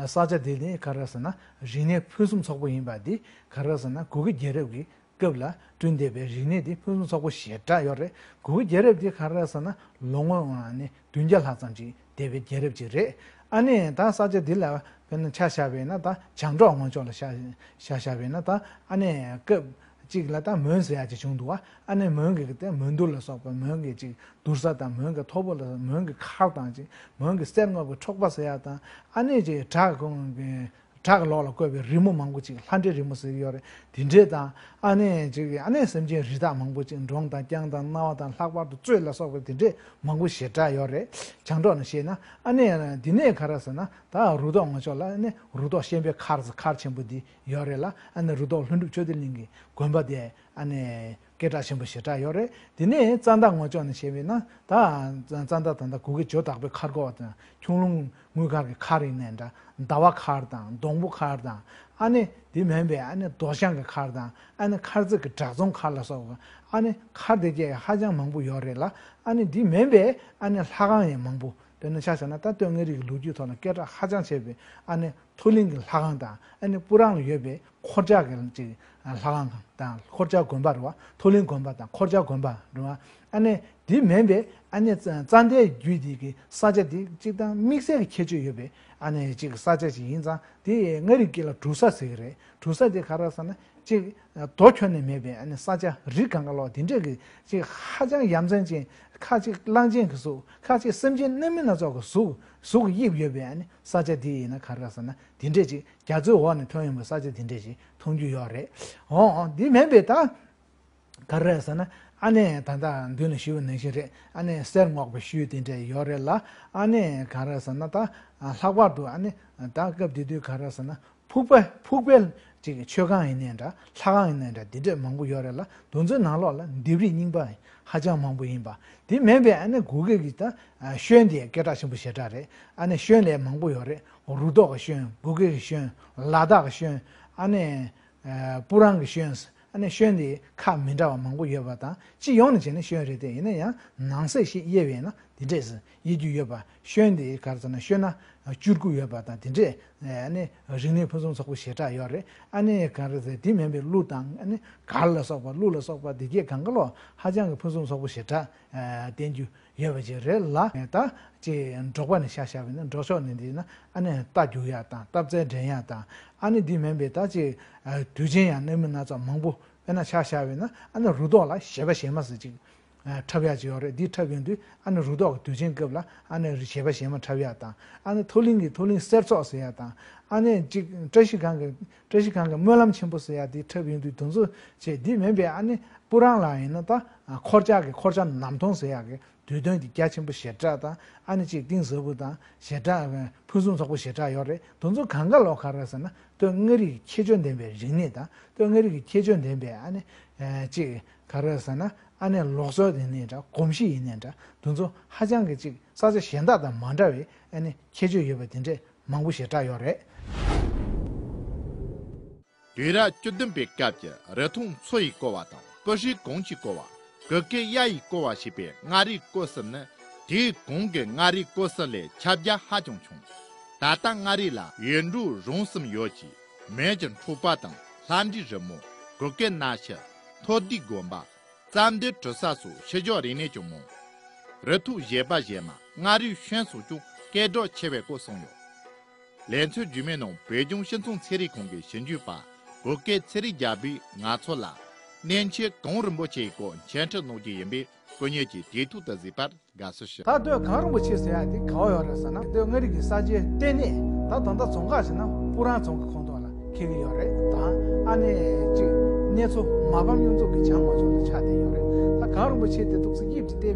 ས་ཆ་དེ་ནི་ག་རེ་ཟེར་ན་རིག་གནས་ཕུན་སུམ་ཚོགས་པོ་ཡིན་པ་འདི་ག་རེ་ཟེར་ན་གུ་གེ་རྒྱལ་རབས་ཀྱི་སྐབས་ལ་བསྐྲུན་བསྡད་པའི་རིག་གནས་འདི་ཕུན་སུམ་ཚོགས་པོ་ཞེ་དྲག་ཡོད་རེད། གུ་གེ་རྒྱལ་རབས་འདི་ག་རེ་ཟེར་ན་ལོ་ངོ་ཨ་ནི་བདུན་བརྒྱ་ལྷག་ཙམ་ཅིག་འདས་པའི་རྒྱལ་རབས་ཅིག་རེད། ཨ་ནི་ད་ས་ཆ་འདི་ལ་དཔེར་ན་ཆ་བཞག་པས་ན། ད་བྱང་འབྲོག་ངོས་ཕྱོགས་ལ་ཆ་ཆ་བཞག་པས་ན། ད་ཨ་ནི་སྐབས་གཅིག་ལ་ད་མོན་ཟེར་ཡག་ཅིག་བྱུང་འདུག་བ། ཨ་ནི་མོན་གྱི་ད་མོན་དུར་ལ་སོགས་པ། མོན་གྱི་ཅིག་དུར་ས་དང་། མོན་གྱི་ཐོ་བོ་ལ། མོན་གྱི་མཁར་དང་ཅིག། མོན་གྱི་གསེར་སྔོག་གི་འཕྲོག་པ་ཟེར་ཡག་དང་། ཨ་ནི་ཅིག་བྲག་གི་བྲག་གི་ལོགས་ལ་བརྐོས་པའི་རི་མོ་མང་པོ་ཅིག། ལྷ་འདྲེ་རི་མོ་ཟེར་གྱི་ཡོད་རེད། དེ་འདྲས་དང་། ཨ་ནི་ཅིག་ཨ་ནི་སེམས་ཅན་རི་དྭགས་མང་པོ་ཅིག། འབྲོང་དང་རྐྱང་དང་གནའ་བ་དང་ལྷག་པར་དུ་གཙོད་ལ་སོགས་པ་དེ་འདྲས་མང་པོ་ཞེ་དྲག་ཡོད་རེད། བྱང་འབྲོག་ནས་བཤད་ན། ཨ་ནི་འདི་ནས་ག་རེ་ཟེར་ན་ད་རུ་ཐོག་ངོས་ཕྱོགས་ལ་ཨ་ནི་རུ་ཐོག་ཤན་པའི་མཁར་ཟེར། མཁར་ཆེན་པོ་འདི་ཡོད་རེད་ལ། ཨ་ནི་རུ་ཐོག་ལྷུན་གྲུབ་ཆོས་སྡེ་གླིང་གི་དགོན་པ་དེ་ཨ་ནི་སྐད་གྲགས་ཆེན་པོ་ཞེ་དྲག་ཡོད་རེད། དེ་ནས་ཙན་དན་ངོས་ཕྱོགས་ནས་བཤད་པས་ན། ད་ཙན་དན་ད་ལྟ་གུ་གེ་ཇོ་བདག་པོའི་མཁར་སྒོ་དང་། ཁྱུང་ལུང་དངུལ་མཁར་གྱི་མཁར་ཡིན་ནའི་འདྲ། ཟླ་བ་མཁར་དང་། སྡོང་པོ་མཁར་དང་། ཨ་ནི་དེ་མིན་པའི་ཨ་ནི་རྡོ་ཤང་གི་མཁར་དང་། ཨ་ནི་མཁར་རྩེ་གི་བྲག་རྫོང་མཁར་ལ་སོགས་པ། ཨ་ནི་མཁར་དེ་གས་ཧ་ཅང་མང་པོ་ཡོད་རེད་ལ། ཨ་ནི་དེ་མིན་པའི་ཨ་ནི་ལྷ་ཁང་ཡང་མང་པོ། དཔེར་ན་ཆ་བཞག་ན་ད་སྟོད་མངའ་རིས་ཀྱི་ལོ་རྒྱུས་ཐོག་ལ་སྐད་གྲགས་ཧ་ཅང་ཆེ་བའི་ཨ་ནི་མཐོ་གླིང་གི་ལྷ་ཁང་དང་། ཨ་ནི་སྤུ་རང་ལ་ཡོད་པའི་འཁོར་ལྕགས་ཀྱི་ཅིག་ལྷ་ཁང་དང་། འཁོར་ལྕགས་དགོན་པ་རེད་བ། མཐོ་གླིང་དགོན་པ་དང་འཁོར་ལྕགས་དགོན་པ་རེད་བ། ཨ་ནི་དེ་མིན་པའི་ཨ་ནི་ཙ་ཙན་དན་རྒྱུད་འདི་གི་ས་ཆ་འདི་གཅིག་དང་དམིགས་བསལ་གྱི་ཁྱད་ཆོས་ཡོད་པའི་ཨ་ནི་ཅིག་ས་ཆ་ཞིག་ཡིན་ཙང་། དེ་མངའ་རིས་སྐད་ལ་གྲུ་ས་ཟེར་གྱི་རེད། གྲུ་ས་དེ་ག་རེ་ཟེར་ན་ཅིག་རྡོ་ཁྱོན་ནས་མེད་པའི་ཨ་ནི་ས་ཆ། རི་གང་ག་ལོག་དེ་འདྲས་ཀྱི་ཅིག་ཧ་ཅང་ཡ་མཚན་ཅན། ཁ་ཅིག་གླང་ཆེན་གྱི་གཟུགས། ཁ་ཅིག་སེམས་ཅན་སྣ་མིན་སྣ་ཚོགས་ཀྱི་གཟུགས། གཟུགས་དབྱིབས་ཡོད་པའི་ཨ་ནི་ས་ཆ་དེ་ཡིན་ན་ག་རེ་ཟེར་ན་དེ་འདྲས་ཅིག་རྒྱ་མཚོའི་འོག་ནས་ཐོན་ཡོང་བའི་ས་ཆ་དེ་འདྲས་ཅིག་མཐོང་རྒྱུ་ཡོད་རེད། འོ་འོ་འདི་མིན་པའི་ད་ག་རེ་ཟེར་ན། ཨ་ནི་ད་ལྟ་མདུན་ལ་ཞུས་པ་ནང་བཞིན་རེད། ཨ་ནི་གསེར་སྔོག་པའི་ཤུལ་དེ་འདྲས་ཡོད་རེད་ལ། ཨ་ནི་ག་རེ་ཟེར་ན་ད་ལྷག་པར་དུ་ཨ་ནི་ད་སྐབས་དེ་དུས་ག་རེ་ཟེར་ན། ཕུག་པ། ཕུག་པའི་ཅིག་མཆོད་ཁང་ཡིན་ནའི་འདྲ། ལྷ་ཁང་ཡིན་ནའི་འདྲ། འདི་འདྲས་མང་པོ་ཡོད་རེད་ལ། དེ་ཚོའི་ནང་ལོགས་ལ་ལྡེབས་རིས་རྙིང་པ་ཧ་ཅང་མང་པོ་ཡིན་པ། དེ་མིན་པའི་ཨ་ནི་གུ་གེ་གི་ད་ཤོན་དེ་སྐད་གྲགས་ཆེན་པོ་ཞེ་དྲག་རེད། ཨ་ནི་ཤོན་ལས་མང་པོ་ཡོད་རེད། རུ་ཐོག་གི་ཤོན། གུ་གེ་གི་ཤོན། ལ་དྭགས་གི་ཤོན། ཨ་ནི་སྤུ་རང་གི་ཤོན། ཨ་ནི་ཤོན་དེ་ཁག་མི་འདྲ་བ་མང་པོ་ཡོད་པ་དང་། སྤྱི་ཡོངས་ནས་བྱས་ན་ཤོན་རེད་དེ། ཡིན་ན་ཡང་ནང་གསེས་ཤིག་དབྱེ་བས་ན་དེ་འདྲས་སུ་དབྱེ་རྒྱུ་ཡོད་པ། ཤོན་དེ་ག་རེ་ཟེར་ན་ཤོན་སྣ་བཅུ་དགུ་ཡོད་པ་དང་། དེ་འདྲས་ཨ་ནི་རིག་གནས་ཕུན་སུམ་ཚོགས་པོ་ཞེ་དྲག་ཡོད་རེད། ཨ་ནི་ག་རེ་ཟེར། དེ་མིན་པའི་གླུ་དང་། ཨ་ནི་གར་ལ་སོགས་པ། གླུ་ལ་སོགས་པ་དེ་གས་གང་ག་ལོག་ཧ་ཅང་གི་ཕུན་སུམ་ཚོགས་པོ་ཞེ་དྲག་བསྟན་རྒྱུ་ཡོད་པ་ཅིག་རེད་ལ། ད་ཅིག་འབྲོག་པ་ནས་ཆ་བཞག་པ་ཡིན་ན། འབྲོག་ཕྱོགས་ནས་འདི་ན་ཨ་ནི་རྟ་རྒྱུག་ཡག་དང་། རྟ་རྩལ་འགྲན་ཡག་དང་། ཨ་ནི་འདི་མིན་པའི་ད་ཅིག་དུས་ཆེན་ཡང་སྣ་མིན་སྣ་ཚོགས་མང་པོ། དཔེར་ན་ཆ་བཞག་པ་ཡིན་ན་ཨ་ནི་རུ་ཐོག་ལ་གཞས་པ་གཞས་མ་ཟེར་ཅིག་འཁྲབ་ཡག་ཅིག་ཡོད་རེད། འདི་འཁྲབ་ཡོང་དུས་ཨ་ནི་རུ་ཐོག་གི་དུས་ཆེན་སྐབས་ལ་ཨ་ནི་གཞས་པ་གཞས་མ་འཁྲབ་ཡག་དང་། ཨ་ནི་མཐོ་གླིང་གི་མཐོ་གླིང་གསེར་ཚོགས་ཟེར་ཡག་དང་། ཨ་ནི་ཅིག་བཀྲ་ཤིས་སྒང་གི་བཀྲ་ཤིས་སྒང་གི་སྨོན་ལམ་ཆེན་པོ་ཟེར་ཡག་འདི་འཁྲབ་ཡོང་དུས་དེ་ཚོ་བྱས། འདི་མིན་པའི་ཨ་ནི་སྤུ་རང་ལ་ཡིན་ན་ད་འཁོར་ལྕགས་ཀྱི་འཁོར་ལྕགས་ནམ་མཐོང་ཟེར་ཡག་གི་དུས་སྟོན་འདི་རྒྱ་ཆེན་པོ་ཞེ་དྲག་དང་། ཨ་ནི་ཅིག་གཏིང་ཟབ་པོ་དང་ཞེ་དྲག་ཕུན་སུམ་ཚོགས་པོ་ཞེ་དྲག་ཡོད་རེད། དེ་ཚོ་གང་ག་ལོག་ག་རེ་ཟེར་ན་སྟོད་མངའ་རིས་ཀྱི་ཁྱད་ཆོས་ལྡན་པའི་རིག་གནས་དང་། སྟོད་མངའ་རིས་ཀྱི་ཁྱད་ཆོས་ལྡན་པའི་ཨ་ནི་ཅིག་ག་རེ་ཟེར་ན་ཨ་ནི་ལུགས་སྲོལ་ཡིན་ནའི་འདྲ། གོམས་གཤིས་ཡིན་ནའི་འདྲ། དེ་ཚོ་ཧ་ཅང་གི་ཅིག་ས་ཆ་གཞན་དག་དང་མ་འདྲ་བའི་ཨ་ནི་ཁྱད་ཆོས་ཡོད་པ་དེ་འདྲས་མང་པོ་ཞེ་དྲག་ཡོད་རེད། དུས་རབས་བཅུ་བདུན་པའི་སྐབས་ཀྱི་རི་ཐོག་མཚོ་ཡིས་བསྐོར་བ་དང་། སྤུ་ཧྲེང་གངས་ཀྱིས་བསྐོར་བ། གུ་གེ་གཡའ་ཡིས་བསྐོར་བ་ཞེས་པའི་མངའ་རིས་སྐོར་གསུམ་ནི། དུས་གོང་གི་མངའ་རིས་སྐོར་གསུམ་ལས་ཁྱབ་རྒྱ་ཧ་ཅང་ཆུང་། ད་ལྟ་མངའ་རིས་ལ་ཡུལ་འབྲོག་རོང་གསུམ་ཡོད་ཅིང་། མོན་གྱི་འཕྲོག་པ་དང་། ལྷ་འདྲེའི་རི་མོ། གུ་གེ་གནའ་ཤུལ། མཐོ་ལྡིང་དགོན་པ། ཙན་དན་གྲུ་ས་སོགས་ཕྱི་ཕྱོགས་རིག་གནས་ཀྱང་མང་། རི་ཐོག་གཞས་པ་གཞས་མ། མངའ་རིས་ཤོན་སོགས་ཀྱང་སྐད་གྲགས་ཆེ་བའི་སྐོར་གསུངས་ཡོད། ལེ་ཚན་རྗེས་མའི་ནང་བོད་ལྗོངས་སྤྱི་ཚོགས་ཚན་རིག་ཁང་གི་ཞིབ་འཇུག་པ་གུ་གེ་ཚེ་རིང་རྒྱལ་པོས་ང་ཚོ་ལ་གནས་ཆེན་གངས་རིན་པོ་ཆེའི་སྐོར་འཆད་ཁྲིད་གནང་རྒྱུ་ཡིན་པས། དཀོན་གཉེར་གྱི་བདེ་སྡུག་དང་གཟིགས་པར་དགའ་བསུ་ཞུ། ད་སྟོད་གངས་རིན་པོ་ཆེ་ཟེར་ཡ་དེ་ག་བ་ཡོད་རེད་ཟེར་ན། སྟོད་མངའ་རིས་ཀྱི་ས་ཆའི་ལྟེ་གནས། ད་ད་ལྟ་རྫོང་ཁག་ཟེར་ན་སྤུ་རང་རྫོང་ཁག་ཁོངས་གཏོགས་ལ་འཁེལ་གྱི་ཡོད་རེད། ད་ཨ་ནི་གཅིག་གནས་མཚོ་མ་ཕམ་གཡུ་མཚོ་གི་བྱང་མ་ཕྱོགས་ལ་ཆགས་བསྡད་ཡོད་རེད། ད་གངས་རིན་པོ་ཆེ་དེ་འདུག་སེ་དབྱིབས་ཀྱི་སྟེ།